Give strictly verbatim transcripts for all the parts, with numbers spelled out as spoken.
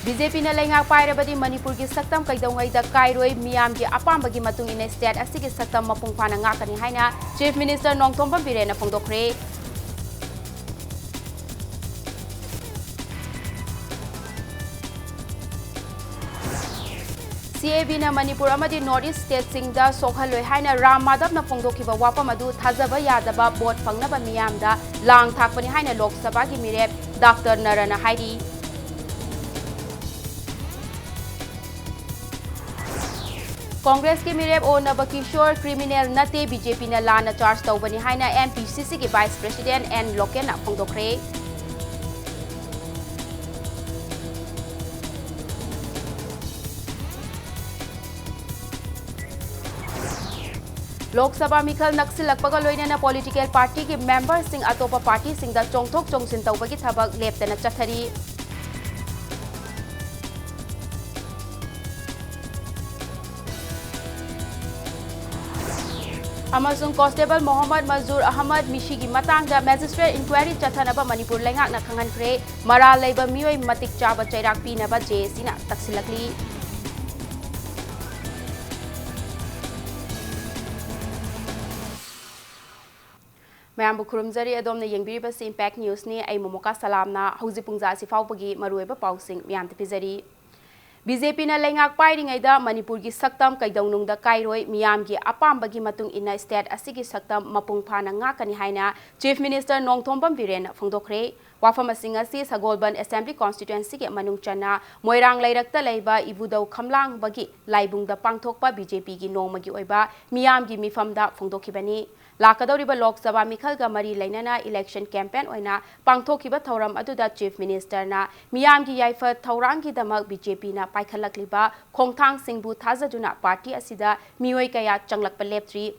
B J ꯄꯤꯅ ꯂꯩꯉꯥꯛ ꯄꯥꯏꯔꯕꯗꯤ ꯃꯅꯤꯄꯨꯔꯒꯤ ꯁꯛꯇꯝ ꯀꯩꯗꯧꯉꯩꯗ ꯀꯥꯏꯔꯣꯏ, ꯃꯤꯌꯥꯝꯒꯤ ꯑꯄꯥꯝꯕꯒꯤ ꯃꯇꯨꯡ ꯏꯟꯅ state ꯑꯁꯤꯒꯤ ꯁꯛꯇꯝ ꯃꯄꯨꯡ ꯐꯥꯅ ꯉꯥꯛꯀꯅꯤ ꯍꯥꯏꯅ Chief Minister Nongthombam ꯕꯤꯔꯦꯟꯅ ꯐꯣꯡꯗꯣꯛꯈ꯭ꯔꯦ꯫ C A B ꯅ ꯃꯅꯤꯄꯨꯔ ꯑꯃꯗꯤ North East stateꯁꯤꯡꯗ ꯁꯣꯛꯍꯜꯂꯣꯏ ꯍꯥꯏꯅ ꯔꯥꯝ ꯃꯥꯙꯕꯅ ꯐꯣꯡꯗꯣꯛꯈꯤꯕ ꯋꯥꯐꯝ ꯑꯗꯨ ꯊꯥꯖꯕ ꯌꯥꯗꯕ, vote ꯐꯪꯅꯕ ꯃꯤꯌꯥꯝꯗ ꯂꯥꯡ ꯊꯥꯛꯄꯅꯤ ꯍꯥꯏꯅ ꯂꯣꯛ ꯁꯚꯥꯒꯤ ꯃꯤꯔꯦꯞ ꯗꯥꯛꯇꯔ ꯅꯔꯅ ꯍꯥꯏꯔꯤ꯫ ꯀꯣꯡꯒ꯭ꯔꯦꯁꯀꯤ ꯃꯤꯔꯦꯞ ꯑꯣ ꯅꯕꯀꯤꯁꯣꯔ criminal ꯅꯠꯇꯦ, B J Pꯅ ꯂꯥꯟꯅ charge ꯇꯧꯕꯅꯤ ꯍꯥꯏꯅ M P C Cꯒꯤ Vice President N ꯂꯣꯀꯦꯟꯅ ꯐꯣꯡꯗꯣꯛꯈ꯭ꯔꯦ꯫ Lok Sabha ꯃꯤꯈꯜ ꯅꯛꯁꯤꯜꯂꯛꯄꯒ ꯂꯣꯏꯅꯅ political partyꯒꯤ memberꯁꯤꯡ ꯑꯇꯣꯞꯄ partyꯁꯤꯡꯗ ꯆꯣꯡꯊꯣꯛ ꯆꯣꯡꯁꯤꯟ ꯇꯧꯕꯒꯤ ꯊꯕꯛ ꯂꯦꯞꯇꯅ ꯆꯠꯊꯔꯤ꯫ ꯑꯃꯁꯨꯡ Constable ꯃꯣꯍꯝꯃꯗ ꯃꯟꯖꯨꯔ ꯑꯍꯃꯗ ꯃꯤꯁꯤꯒꯤ ꯃꯇꯥꯡꯗ magistrate inquiry ꯆꯠꯊꯅꯕ ꯃꯅꯤꯄꯨꯔ ꯂꯩꯉꯥꯛꯅ ꯈꯪꯍꯟꯈ꯭ꯔꯦ꯫ ꯃꯔꯥꯜ ꯂꯩꯕ ꯃꯤꯑꯣꯏ ꯃꯇꯤꯛ ꯆꯥꯕ ꯆꯩꯔꯥꯛ ꯄꯤꯅꯕ J A Cꯅ ꯇꯛꯁꯤꯜꯂꯛꯂꯤ꯫ ꯃꯌꯥꯝꯕꯨ ꯈꯨꯔꯨꯝꯖꯔꯤ꯫ ꯑꯗꯣꯝꯅ ꯌꯦꯡꯕꯤꯔꯤꯕꯁꯤ Impact Newsꯅꯤ꯫ ꯑꯩ ꯃꯣꯃꯣꯀꯥ ꯁꯂꯥꯝꯅ ꯍꯧꯖꯤꯛ ꯄꯨꯡꯖꯥ ꯑꯁꯤ ꯐꯥꯎꯕꯒꯤ ꯃꯔꯨꯑꯣꯏꯕ ꯄꯥꯎꯁꯤꯡ ꯃꯤꯌꯥꯝꯗ ꯄꯤꯖꯔꯤ꯫ B J Pꯅ ꯂꯩꯉꯥꯛ ꯄꯥꯏꯔꯤꯉꯩꯗ ꯃꯅꯤꯄꯨꯔꯒꯤ ꯁꯛꯇꯝ ꯀꯩꯗꯧꯅꯨꯡꯗ ꯀꯥꯏꯔꯣꯏ, ꯃꯤꯌꯥꯝꯒꯤ ꯑꯄꯥꯝꯕꯒꯤ ꯃꯇꯨꯡ ꯏꯟꯅ state ꯑꯁꯤꯒꯤ ꯁꯛꯇꯝ ꯃꯄꯨꯡ ꯐꯥꯅ ꯉꯥꯛꯀꯅꯤ ꯍꯥꯏꯅ Chief Minister ꯅꯣꯡꯊꯣꯝꯕꯝ ꯕꯤꯔꯦꯟꯅ ꯐꯣꯡꯗꯣꯛꯈ꯭ꯔꯦ꯫ ꯋꯥꯐꯝ ꯑꯁꯤꯡ ꯑꯁꯤ ꯁꯒꯣꯜꯕꯟ Assembly Constituencyꯒꯤ ꯃꯅꯨꯡ ꯆꯟꯅ ꯃꯣꯏꯔꯥꯡ ꯂꯩꯔꯛꯇ ꯂꯩꯕ ꯏꯕꯨꯙꯧ ꯈꯝꯂꯥꯡꯕꯒꯤ ꯂꯥꯏꯕꯨꯡꯗ ꯄꯥꯡꯊꯣꯛꯄ B J Pꯒꯤ ꯅꯣꯡꯃꯒꯤ ꯑꯣꯏꯕ ꯃꯤꯌꯥꯝꯒꯤ ꯃꯤꯐꯝꯗ ꯐꯣꯡꯗꯣꯛꯈꯤꯕꯅꯤ꯫ ꯂꯥꯛꯀꯗꯧꯔꯤꯕ ꯂꯣꯛ ꯁꯚꯥ ꯃꯤꯈꯜꯒ ꯃꯔꯤ ꯂꯩꯅꯅ election campaign ꯑꯣꯏꯅ ꯄꯥꯡꯊꯣꯛꯈꯤꯕ ꯊꯧꯔꯝ ꯑꯗꯨꯗ Chief Ministerꯅ ꯃꯤꯌꯥꯝꯒꯤ ꯌꯥꯏꯐ ꯊꯧꯔꯥꯡꯒꯤꯗꯃꯛ B J Pꯅ ꯄꯥꯏꯈꯠꯂꯛꯂꯤꯕ ꯈꯣꯡꯊꯥꯡꯁꯤꯡꯕꯨ ꯊꯥꯖꯗꯨꯅ party ꯑꯁꯤꯗ ꯃꯤꯑꯣꯏ ꯀꯌꯥ ꯆꯪꯂꯛꯄ ꯂꯦꯞꯇ꯭ꯔꯤ꯫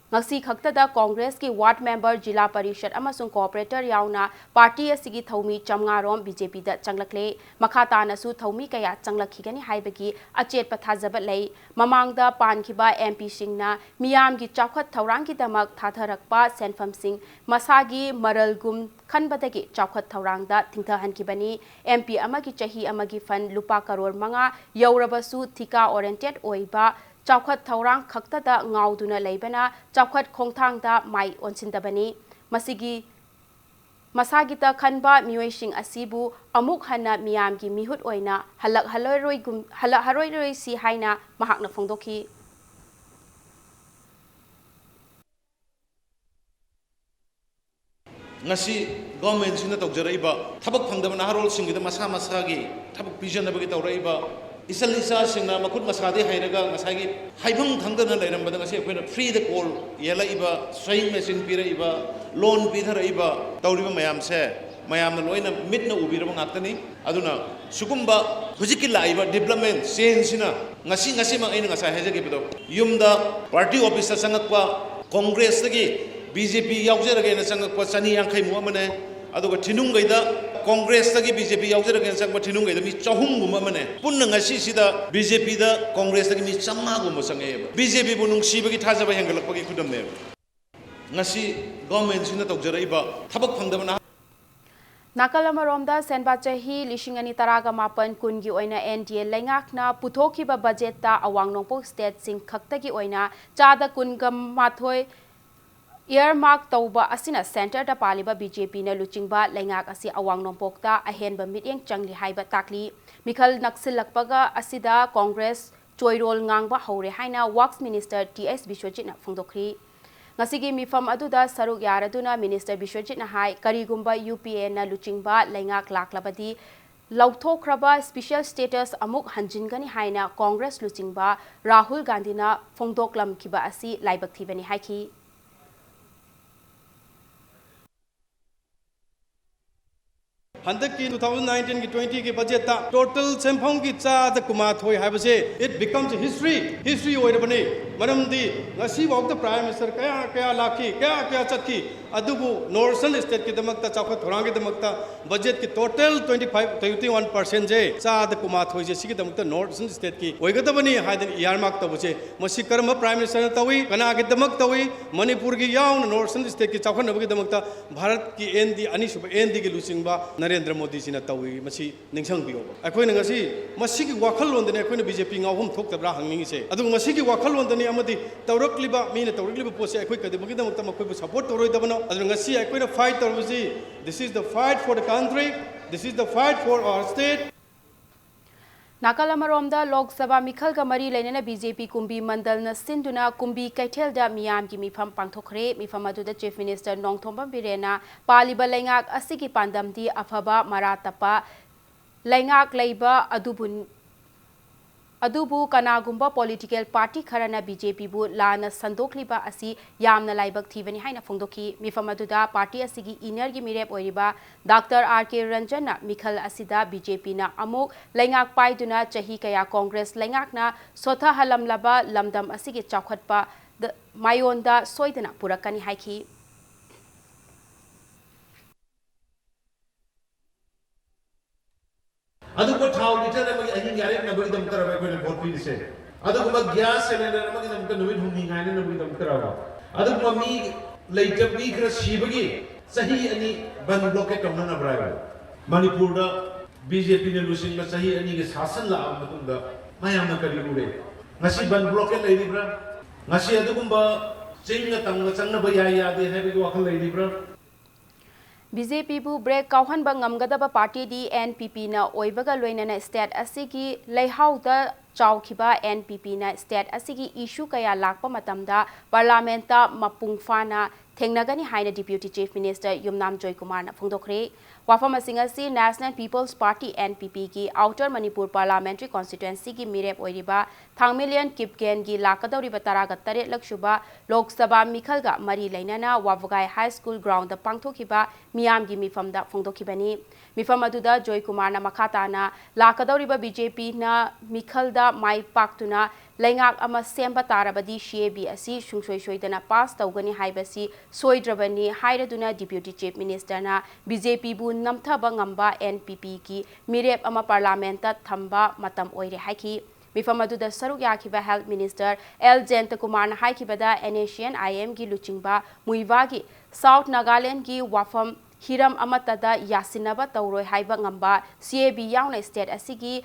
ꯉꯁꯤ ꯈꯛꯇꯗ Congressꯀꯤ ward member, ꯖꯤꯂꯥ ꯄꯔꯤꯁꯗ ꯑꯃꯁꯨꯡ corporator ꯌꯥꯎꯅ party ꯑꯁꯤꯒꯤ ꯊꯧꯃꯤ ꯆꯥꯝꯃꯉꯥ ꯔꯣꯝ B J Pꯗ ꯆꯪꯂꯛꯂꯦ꯫ ꯃꯈꯥ ꯇꯥꯅꯁꯨ ꯊꯧꯃꯤ ꯀꯌꯥ ꯆꯪꯂꯛꯈꯤꯒꯅꯤ ꯍꯥꯏꯕꯒꯤ ꯑꯆꯦꯠꯄ ꯊꯥꯖꯕ ꯂꯩ꯫ ꯃꯃꯥꯡꯗ ꯄꯥꯟꯈꯤꯕ M Pꯁꯤꯡꯅ ꯃꯤꯌꯥꯝꯒꯤ ꯆꯥꯎꯈꯠ ꯊꯧꯔꯥꯡꯒꯤꯗꯃꯛ ꯊꯥꯊꯔꯛꯄ ꯁꯦꯟꯐꯝꯁꯤꯡ ꯃꯁꯥꯒꯤ ꯃꯔꯜꯒꯨꯝ ꯈꯟꯕꯗꯒꯤ ꯆꯥꯎꯈꯠ ꯊꯧꯔꯥꯡꯗ ꯊꯤꯡꯊꯍꯟꯈꯤꯕꯅꯤ꯫ ꯑꯦꯝ ꯄꯤ ꯑꯃꯒꯤ ꯆꯍꯤ ꯑꯃꯒꯤ ꯐꯟ ꯂꯨꯄꯥ ꯀꯔꯣꯔ ꯃꯉꯥ ꯌꯧꯔꯕꯁꯨ ꯊꯤꯀꯥ ꯑꯣꯔꯤꯌꯦꯟꯇꯦꯗ ꯑꯣꯏꯕ ꯆꯥꯎꯈꯠ ꯊꯧꯔꯥꯡ ꯈꯛꯇꯗ ꯉꯥꯎꯗꯨꯅ ꯂꯩꯕꯅ ꯆꯥꯎꯈꯠ ꯈꯣꯡꯊꯥꯡꯗ ꯃꯥꯏ ꯑꯣꯟꯁꯤꯟꯗꯕꯅꯤ꯫ ꯃꯁꯤꯒꯤ ꯃꯁꯥꯒꯤꯇ ꯈꯟꯕ ꯃꯤꯑꯣꯏꯁꯤꯡ ꯑꯁꯤꯕꯨ ꯑꯃꯨꯛ ꯍꯟꯅ ꯃꯤꯌꯥꯝꯒꯤ ꯃꯤꯍꯨꯠ ꯑꯣꯏꯅ ꯍꯜꯂꯛꯍꯜꯂꯔꯣꯏꯒꯨꯝ-, ꯍꯜꯂꯛꯍꯜꯂꯔꯣꯏꯁꯤ ꯍꯥꯏꯅ ꯃꯍꯥꯛꯅ ꯐꯣꯡꯗꯣꯛꯈꯤ꯫ ꯉꯁꯤ ꯒꯣꯔꯃꯦꯟꯁꯤꯅ ꯇꯧꯖꯔꯛꯏꯕ ꯊꯕꯛ ꯐꯪꯗꯕ ꯅꯍꯥꯔꯣꯜꯁꯤꯡꯒꯤꯗ ꯃꯁꯥ ꯃꯁꯥꯒꯤ ꯊꯕꯛ ꯄꯤꯖꯅꯕꯒꯤ ꯇꯧꯔꯛꯏꯕ, ꯏꯆꯜ ꯏꯆꯥꯁꯤꯡꯅ ꯃꯈꯨꯠ ꯃꯁꯥꯗꯤ ꯍꯩꯔꯒ ꯉꯁꯥꯏꯒꯤ ꯍꯥꯏꯐꯝ ꯈꯪꯗꯅ ꯂꯩꯔꯝꯕꯗ ꯉꯁꯤ ꯑꯩꯈꯣꯏꯅ ꯐ꯭ꯔꯤꯗ ꯀꯣꯜ ꯌꯦꯜꯂꯛꯏꯕ, ꯁ꯭ꯋꯦꯌꯤꯡ ꯃꯦꯆꯤꯟ ꯄꯤꯔꯛꯏꯕ, ꯂꯣꯟ ꯄꯤꯊꯔꯛꯏꯕ, ꯇꯧꯔꯤꯕ ꯃꯌꯥꯝꯁꯦ ꯃꯌꯥꯝꯅ ꯂꯣꯏꯅ ꯃꯤꯠꯅ ꯎꯕꯤꯔꯕ ꯉꯥꯛꯇꯅꯤ꯫ ꯑꯗꯨꯅ ꯁꯤꯒꯨꯝꯕ ꯍꯧꯖꯤꯛꯀꯤ ꯂꯥꯛꯏꯕ ꯗꯤꯕ꯭ꯂꯞꯃꯦꯟ ꯆꯦꯟꯖꯁꯤꯅ ꯉꯁꯤ, ꯉꯁꯤꯃꯛ ꯑꯩꯅ ꯉꯁꯥꯏ ꯍꯥꯏꯖꯈꯤꯕꯗꯣ, ꯌꯨꯝꯗ ꯄꯥꯔꯇꯤ ꯑꯣꯐꯤꯁꯇ ꯆꯪꯉꯛꯄ, ꯀꯣꯡꯒ꯭ꯔꯦꯁꯇꯒꯤ ꯕꯤ ꯖꯦ ꯄꯤ ꯌꯥꯎꯖꯔꯒꯦꯅ ꯆꯪꯉꯛꯄ ꯆꯅꯤ ꯌꯥꯡꯈꯩꯃꯨꯛ ꯑꯃꯅꯦ, ꯑꯗꯨꯒ ꯊꯤꯅꯨꯡꯒꯩꯗ ꯀꯣꯡꯒ꯭ꯔꯦꯁꯇꯒꯤ ꯕꯤ ꯖꯦ ꯄꯤ ꯌꯥꯎꯖꯔꯒꯦꯅ ꯆꯪꯉꯛꯄ ꯊꯤꯅꯨꯡꯒꯩꯗ ꯃꯤ ꯆꯍꯨꯝꯒꯨꯝꯕ ꯑꯃꯅꯦ꯫ ꯄꯨꯟꯅ ꯉꯁꯤꯁꯤꯗ ꯕꯤ ꯖꯦ ꯄꯤꯗ ꯀꯣꯡꯒ꯭ꯔꯦꯁꯇꯒꯤ ꯃꯤ ꯆꯥꯝꯃꯉꯥꯒꯨꯝꯕ ꯆꯪꯉꯛꯑꯦꯕ꯫ ꯕꯤ ꯖꯦ ꯄꯤꯕꯨ ꯅꯨꯡꯁꯤꯕꯒꯤ ꯊꯥꯖꯕ ꯍꯦꯟꯒꯠꯂꯛꯄꯒꯤ ꯈꯨꯗꯝꯅꯦꯕ꯫ ꯉꯁꯤ ꯒꯣꯔꯃꯦꯟꯁꯤꯅ ꯇꯧꯖꯔꯛꯏꯕ ꯊꯕꯛ ꯐꯪꯗꯕ ꯅꯍꯥ ꯅꯥꯀꯜ ꯑꯃꯔꯣꯝꯗ, ꯁꯦꯟꯕꯥ ꯆꯍꯤ ꯂꯤꯁꯤꯡ ꯑꯅꯤ ꯇꯔꯥꯒ ꯃꯥꯄꯟ ꯀꯨꯟꯒꯤ ꯑꯣꯏꯅ ꯑꯦꯟ ꯗꯤ ꯑꯦ ꯂꯩꯉꯥꯛꯅ ꯄꯨꯊꯣꯛꯈꯤꯕ ꯕꯖꯦꯠꯇ ꯑꯋꯥꯡ ꯅꯣꯡꯄꯣꯛ ꯁ꯭ꯇꯦꯠꯁꯤꯡ ꯈꯛꯇꯒꯤ ꯑꯣꯏꯅ ꯆꯥꯗ ꯀꯨꯟꯒ ꯃꯥꯊꯣꯏ ꯏꯌꯔꯃꯥꯔꯛ ꯇꯧꯕ ꯑꯁꯤꯅ ꯁꯦꯟꯇꯔꯗ ꯄꯥꯜꯂꯤꯕ ꯕꯤ ꯖꯦ ꯄꯤꯅ ꯂꯨꯆꯤꯡꯕ ꯂꯩꯉꯥꯛ ꯑꯁꯤ ꯑꯋꯥꯡ ꯅꯣꯡꯄꯣꯛꯇ ꯑꯍꯦꯟꯕ ꯃꯤꯠꯌꯦꯡ ꯆꯪꯂꯤ ꯍꯥꯏꯕ ꯇꯥꯛꯂꯤ꯫ ꯃꯤꯈꯜ ꯅꯛꯁꯤꯜꯂꯛꯄꯒ ꯑꯁꯤꯗ ꯀꯣꯡꯒ꯭ꯔꯦꯁ ꯆꯣꯏꯔꯣꯜ ꯉꯥꯡꯕ ꯍꯧꯔꯦ ꯍꯥꯏꯅ ꯋꯥꯛꯁ ꯃꯤꯅꯤꯁꯇꯔ ꯇꯤ ꯑꯦꯁ ꯕꯤꯁ꯭ꯋꯖꯤꯠꯅ ꯐꯣꯡꯗꯣꯛꯈ꯭ꯔꯤ꯫ ꯉꯁꯤꯒꯤ ꯃꯤꯐꯝ ꯑꯗꯨꯗ ꯁꯔꯨꯛ ꯌꯥꯔꯗꯨꯅ ꯃꯤꯅꯤꯁꯇꯔ ꯕꯤꯁ꯭ꯋꯖꯤꯠꯅ ꯍꯥꯏ, ꯀꯔꯤꯒꯨꯝꯕ ꯌꯨ ꯄꯤ ꯑꯦꯅ ꯂꯨꯆꯤꯡꯕ ꯂꯩꯉꯥꯛ ꯂꯥꯛꯂꯕꯗꯤ ꯂꯧꯊꯣꯛꯈ꯭ꯔꯕ ꯁ꯭ꯄꯤꯁꯦꯜ ꯁ꯭ꯇꯦꯇꯁ ꯑꯃꯨꯛ ꯍꯟꯖꯤꯟꯒꯅꯤ ꯍꯥꯏꯅ ꯀꯣꯡꯒ꯭ꯔꯦꯁ ꯂꯨꯆꯤꯡꯕ ꯔꯥꯍꯨꯜ ꯒꯥꯟꯙꯤꯅ ꯐꯣꯡꯗꯣꯛꯂꯝꯈꯤꯕ ꯑꯁꯤ ꯂꯥꯏꯕꯛ ꯊꯤꯕꯅꯤ ꯍꯥꯏꯈꯤ꯫ ꯍꯟꯗꯛꯀꯤ two thousand nineteenꯒꯤ twentyꯒꯤ ꯕꯖꯦꯠꯇ ꯇꯣꯇꯦꯜ ꯁꯦꯟꯐꯝꯒꯤ ꯆꯥꯗ ꯀꯨꯟꯃꯥꯊꯣꯏ ꯍꯥꯏꯕꯁꯦ, it becomes history, history ꯑꯣꯏꯔꯕꯅꯤ꯫ ꯃꯔꯝꯗꯤ ꯉꯁꯤꯐꯥꯎꯗ Prime Minister ꯀꯌꯥ ꯀꯌꯥ ꯂꯥꯛꯈꯤ, ꯀꯌꯥ ꯀꯌꯥ ꯆꯠꯈꯤ, ꯑꯗꯨꯕꯨ North Eastern Stateꯀꯤꯗꯃꯛꯇ, ꯆꯥꯎꯈꯠ ꯊꯧꯔꯥꯡꯒꯤꯗꯃꯛꯇ budgetꯀꯤ total twenty five, twenty one percentꯁꯦ, ꯆꯥꯗ ꯀꯨꯟꯃꯥꯊꯣꯏꯁꯦ ꯁꯤꯒꯤꯗꯃꯛꯇ North Eastern Stateꯀꯤ ꯑꯣꯏꯒꯗꯕꯅꯤ ꯍꯥꯏꯗꯅ earmark ꯇꯧꯕꯁꯦ, ꯃꯁꯤ ꯀꯔꯝꯕ Prime Ministerꯅ ꯇꯧꯏ, ꯀꯅꯥꯒꯤꯗꯃꯛ ꯇꯧꯏ? ꯃꯅꯤꯄꯨꯔꯒꯤ ꯌꯥꯎꯅ North Eastern Stateꯀꯤ ꯆꯥꯎꯈꯠꯅꯕꯒꯤꯗꯃꯛꯇ ꯚꯥꯔꯠꯀꯤ N D, ꯑꯅꯤꯁꯨꯕ N Dꯒꯤ ꯂꯨꯆꯤꯡꯕ ꯅꯔꯦꯟꯗ꯭ꯔ ꯃꯣꯗꯤꯖꯤꯅ ꯇꯧꯏ꯫ ꯃꯁꯤ ꯅꯤꯡꯁꯤꯡꯕꯤꯌꯣꯕ꯫ ꯑꯩꯈꯣꯏꯅ ꯉꯁꯤ ꯃꯁꯤꯒꯤ ꯋꯥꯈꯜꯂꯣꯟꯗꯅꯤ ꯑꯩꯈꯣꯏꯅ B J P ꯉꯥꯎꯐꯝ ꯊꯣꯛꯇꯕ꯭ꯔꯥ ꯍꯪꯅꯤꯡꯉꯤꯁꯦ꯫ ꯑꯗꯨꯒ ꯃꯁꯤꯒꯤ ꯋꯥꯈꯜꯂꯣꯟꯗꯅꯤ ꯑꯃꯗꯤ ꯇꯧꯔꯛꯂꯤꯕ, ꯃꯤꯅ ꯇꯧꯔꯛꯂꯤꯕ ꯄꯣꯠꯁꯦ ꯑꯩꯈꯣꯏ ꯀꯩꯗꯧꯕꯒꯤꯗꯃꯛꯇ ꯃꯈꯣꯏꯕꯨ support ꯇꯧꯔꯣꯏꯗꯕꯅꯣ? ꯑꯗꯨꯅ ꯉꯁꯤ ꯑꯩꯈꯣꯏꯅ fight ꯇꯧꯔꯤꯕꯁꯤ, this is the fight for the country, this is the fight for our state. ꯅꯥꯀꯜ ꯑꯃꯔꯣꯝꯗ, ꯂꯣꯛ ꯁꯚꯥ ꯃꯤꯈꯜꯒ ꯃꯔꯤ ꯂꯩꯅꯅ B J P ꯀꯨꯝꯕꯤ ꯃꯟꯗꯜꯅ ꯁꯤꯟꯗꯨꯅ ꯀꯨꯝꯕꯤ ꯀꯩꯊꯦꯜꯗ ꯃꯤꯌꯥꯝꯒꯤ ꯃꯤꯐꯝ ꯄꯥꯡꯊꯣꯛꯈ꯭ꯔꯦ꯫ ꯃꯤꯐꯝ ꯑꯗꯨꯗ Chief Minister ꯅꯣꯡꯊꯣꯝꯕꯝ ꯕꯤꯔꯦꯟꯅ ꯄꯥꯜꯂꯤꯕ ꯂꯩꯉꯥꯛ ꯑꯁꯤꯒꯤ ꯄꯥꯟꯗꯝꯗꯤ ꯑꯐꯕ ꯃꯔꯥ ꯇꯞꯄ ꯂꯩꯉꯥꯛ ꯂꯩꯕ ꯑꯗꯨꯕꯨ, ꯑꯗꯨꯕꯨ ꯀꯅꯥꯒꯨꯝꯕ political party ꯈꯔꯅ B J P ꯕꯨ ꯂꯥꯟꯅ ꯁꯟꯗꯣꯛꯂꯤꯕ ꯑꯁꯤ ꯌꯥꯝꯅ ꯂꯥꯏꯕꯛ ꯊꯤꯕꯅꯤ ꯍꯥꯏꯅ ꯐꯣꯡꯗꯣꯛꯈꯤ꯫ ꯃꯤꯐꯝ ꯑꯗꯨꯗ party ꯑꯁꯤꯒꯤ inner ꯒꯤ ꯃꯤꯔꯦꯞ ꯑꯣꯏꯔꯤꯕ Doctor R K ꯔꯟꯖꯟꯅ ꯃꯤꯈꯜ ꯑꯁꯤꯗ B J P ꯅ ꯑꯃꯨꯛ ꯂꯩꯉꯥꯛ ꯄꯥꯏꯗꯨꯅ ꯆꯍꯤ ꯀꯌꯥ Congress ꯂꯩꯉꯥꯛꯅ ꯁꯣꯊꯍꯜꯂꯝꯂꯕ ꯂꯝꯗꯝ ꯑꯁꯤꯒꯤ ꯆꯥꯎꯈꯠꯄꯗ ꯃꯥꯏꯑꯣꯟꯗ ꯁꯣꯏꯗꯅ ꯄꯨꯔꯛꯀꯅꯤ ꯍꯥꯏꯈꯤ꯫ ꯑꯗꯨꯒꯨꯝꯕ ꯊꯥꯎ litre ꯑꯃꯒꯤ ꯑꯍꯤꯡ ꯌꯥꯔꯦꯛꯅꯕꯒꯤꯗꯃꯛꯇꯔꯕ ꯑꯩꯈꯣꯏꯅ vote ꯄꯤꯔꯤꯁꯦ? ꯑꯗꯨꯒꯨꯝꯕ gas cylinder ꯑꯃꯒꯤꯗꯃꯛꯇ ꯅꯨꯃꯤꯠ ꯍꯨꯝꯅꯤ ꯉꯥꯏꯅꯅꯕꯒꯤꯗꯃꯛꯇꯔꯕ? ꯑꯗꯨꯒꯨꯝꯕ ꯃꯤ ꯂꯩꯇ, ꯃꯤ ꯈꯔ ꯁꯤꯕꯒꯤ ꯆꯍꯤ ꯑꯅꯤ ꯕꯟ blockade ꯇꯧꯅꯅꯕ꯭ꯔꯥ ꯍꯥꯏꯕ? ꯃꯅꯤꯄꯨꯔꯗ B J P ꯅ ꯂꯨꯆꯤꯡꯕ ꯆꯍꯤ ꯑꯅꯤꯒꯤ ꯁꯥꯁꯟ ꯂꯥꯛꯑꯕ ꯃꯇꯨꯡꯗ ꯃꯌꯥꯝꯅ ꯀꯔꯤ ꯎꯔꯦ? ꯉꯁꯤ ꯕꯟ blockade ꯂꯩꯔꯤꯕ꯭ꯔꯥ? ꯉꯁꯤ ꯑꯗꯨꯒꯨꯝꯕ ꯆꯤꯡꯒ ꯇꯝꯒ ꯆꯪꯅꯕ ꯌꯥꯏ ꯌꯥꯗꯦ ꯍꯥꯏꯕꯒꯤ ꯋꯥꯈꯜ ꯂꯩꯔꯤꯕ꯭ꯔꯥ? B J P ꯕꯨ break ꯀꯥꯎꯍꯟꯕ ꯉꯝꯒꯗꯕ party ꯗꯤ N P P ꯅ ꯑꯣꯏꯕꯒ ꯂꯣꯏꯅꯅ state ꯑꯁꯤꯒꯤ ꯂꯩꯍꯥꯎꯗ ꯆꯥꯎꯈꯤꯕ N P P ꯅ state ꯑꯁꯤꯒꯤ issue ꯀꯌꯥ ꯂꯥꯛꯄ ꯃꯇꯝꯗ parliament ꯇ ꯃꯄꯨꯡ ꯐꯥꯅ ꯊꯦꯡꯅꯒꯅꯤ ꯍꯥꯏꯅ Deputy Chief Minister ꯌꯨꯝꯅꯥꯝ ꯖꯣꯏꯀꯨꯃꯥꯔꯅ ꯐꯣꯡꯗꯣꯛꯈ꯭ꯔꯦ꯫ ꯋꯥꯐꯝ ꯑꯁꯤꯡ ꯑꯁꯤ National People's Party, N P P ꯒꯤ Outer Manipur Parliamentary Constituency ꯒꯤ ꯃꯤꯔꯦꯞ ꯑꯣꯏꯔꯤꯕ ꯊꯥꯡꯃꯩꯂꯦꯟ ꯀꯤꯞꯒꯦꯟꯒꯤ ꯂꯥꯛꯀꯗꯧꯔꯤꯕ ꯇꯔꯥꯒ ꯇꯔꯦꯠꯂꯛ ꯁꯨꯕ ꯂꯣꯛ ꯁꯚꯥ ꯃꯤꯈꯜꯒ ꯃꯔꯤ ꯂꯩꯅꯅ ꯋꯥꯕꯒꯥꯏ High School ground ꯗ ꯄꯥꯡꯊꯣꯛꯈꯤꯕ ꯃꯤꯌꯥꯝꯒꯤ ꯃꯤꯐꯝꯗ ꯐꯣꯡꯗꯣꯛꯈꯤꯕꯅꯤ꯫ ꯃꯤꯐꯝ ꯑꯗꯨꯗ ꯖꯣꯏꯀꯨꯃꯥꯔꯅ ꯃꯈꯥ ꯇꯥꯅ ꯂꯥꯛꯀꯗꯧꯔꯤꯕ B J P ꯅ ꯃꯤꯈꯜꯗ ꯃꯥꯏ ꯄꯥꯛꯇꯨꯅ ꯂꯩꯉꯥꯛ ꯑꯃ ꯁꯦꯝꯕ ꯇꯥꯔꯕꯗꯤ C A B ꯑꯁꯤ ꯁꯨꯡꯁꯣꯏ ꯁꯣꯏꯗꯅ ꯄꯥꯁ ꯇꯧꯒꯅꯤ ꯍꯥꯏꯕꯁꯤ ꯁꯣꯏꯗ꯭ꯔꯕꯅꯤ ꯍꯥꯏꯔꯗꯨꯅ Deputy Chief Ministerꯅ B J Pꯕꯨ ꯅꯝꯊꯕ ꯉꯝꯕ N P Pꯒꯤ ꯃꯤꯔꯦꯞ ꯑꯃ Parliamentꯇ ꯊꯝꯕ ꯃꯇꯝ ꯑꯣꯏꯔꯦ ꯍꯥꯏꯈꯤ꯫ ꯃꯤꯐꯝ ꯑꯗꯨꯗ ꯁꯔꯨꯛ ꯌꯥꯈꯤꯕ Health Minister L Jayantakumarꯅ ꯍꯥꯏꯈꯤꯕꯗ N H C N I Mꯒꯤ ꯂꯨꯆꯤꯡꯕ ꯃꯨꯏꯚꯥꯒꯤ South Nagalandꯒꯤ ꯋꯥꯐꯝ ꯍꯤꯔꯝ ꯑꯃꯠꯇꯗ ꯌꯥꯁꯤꯟꯅꯕ ꯇꯧꯔꯣꯏ ꯍꯥꯏꯕ ꯉꯝꯕ C A B ꯌꯥꯎꯅ state ꯑꯁꯤꯒꯤ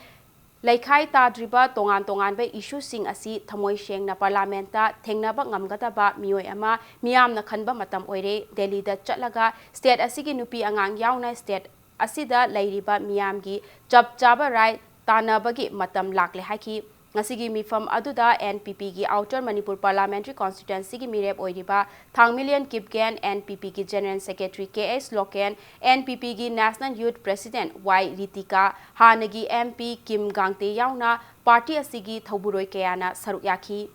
ꯂꯩꯈꯥꯏ ꯇꯥꯗ꯭ꯔꯤꯕ ꯇꯣꯉꯥꯟ ꯇꯣꯉꯥꯟꯕ issueꯁꯤꯡ ꯑꯁꯤ ꯊꯃꯣꯏ ꯁꯦꯡꯅ Parliamentꯇ ꯊꯦꯡꯅꯕ ꯉꯝꯒꯗꯕ ꯃꯤꯑꯣꯏ ꯑꯃ ꯃꯤꯌꯥꯝꯅ ꯈꯟꯕ ꯃꯇꯝ ꯑꯣꯏꯔꯦ꯫ ꯗꯦꯜꯂꯤꯗ ꯆꯠꯂꯒ state ꯑꯁꯤꯒꯤ ꯅꯨꯄꯤ ꯑꯉꯥꯡ ꯌꯥꯎꯅ state ꯑꯁꯤꯗ ꯂꯩꯔꯤꯕ ꯃꯤꯌꯥꯝꯒꯤ ꯆꯞ ꯆꯥꯕ right ꯇꯥꯟꯅꯕꯒꯤ ꯃꯇꯝ ꯂꯥꯛꯂꯦ ꯍꯥꯏꯈꯤ꯫ ꯉꯁꯤꯒꯤ ꯃꯤꯐꯝ ꯑꯗꯨꯗ N P Pꯒꯤ Outer Manipur Parliamentary Constituencyꯒꯤ ꯃꯤꯔꯦꯞ ꯑꯣꯏꯔꯤꯕ ꯊꯥꯡꯃꯤꯂꯤꯌꯟ Kipgen, N P Pꯒꯤ General Secretary K H Loken, N P Pꯒꯤ National Youth President Y Ritika, ꯍꯥꯟꯅꯒꯤ M P ꯀꯤꯝ ꯒꯥꯡꯇꯦ ꯌꯥꯎꯅ party ꯑꯁꯤꯒꯤ ꯊꯧꯕꯨꯔꯣꯏ ꯀꯌꯥꯅ ꯁꯔꯨꯛ ꯌꯥꯈꯤ꯫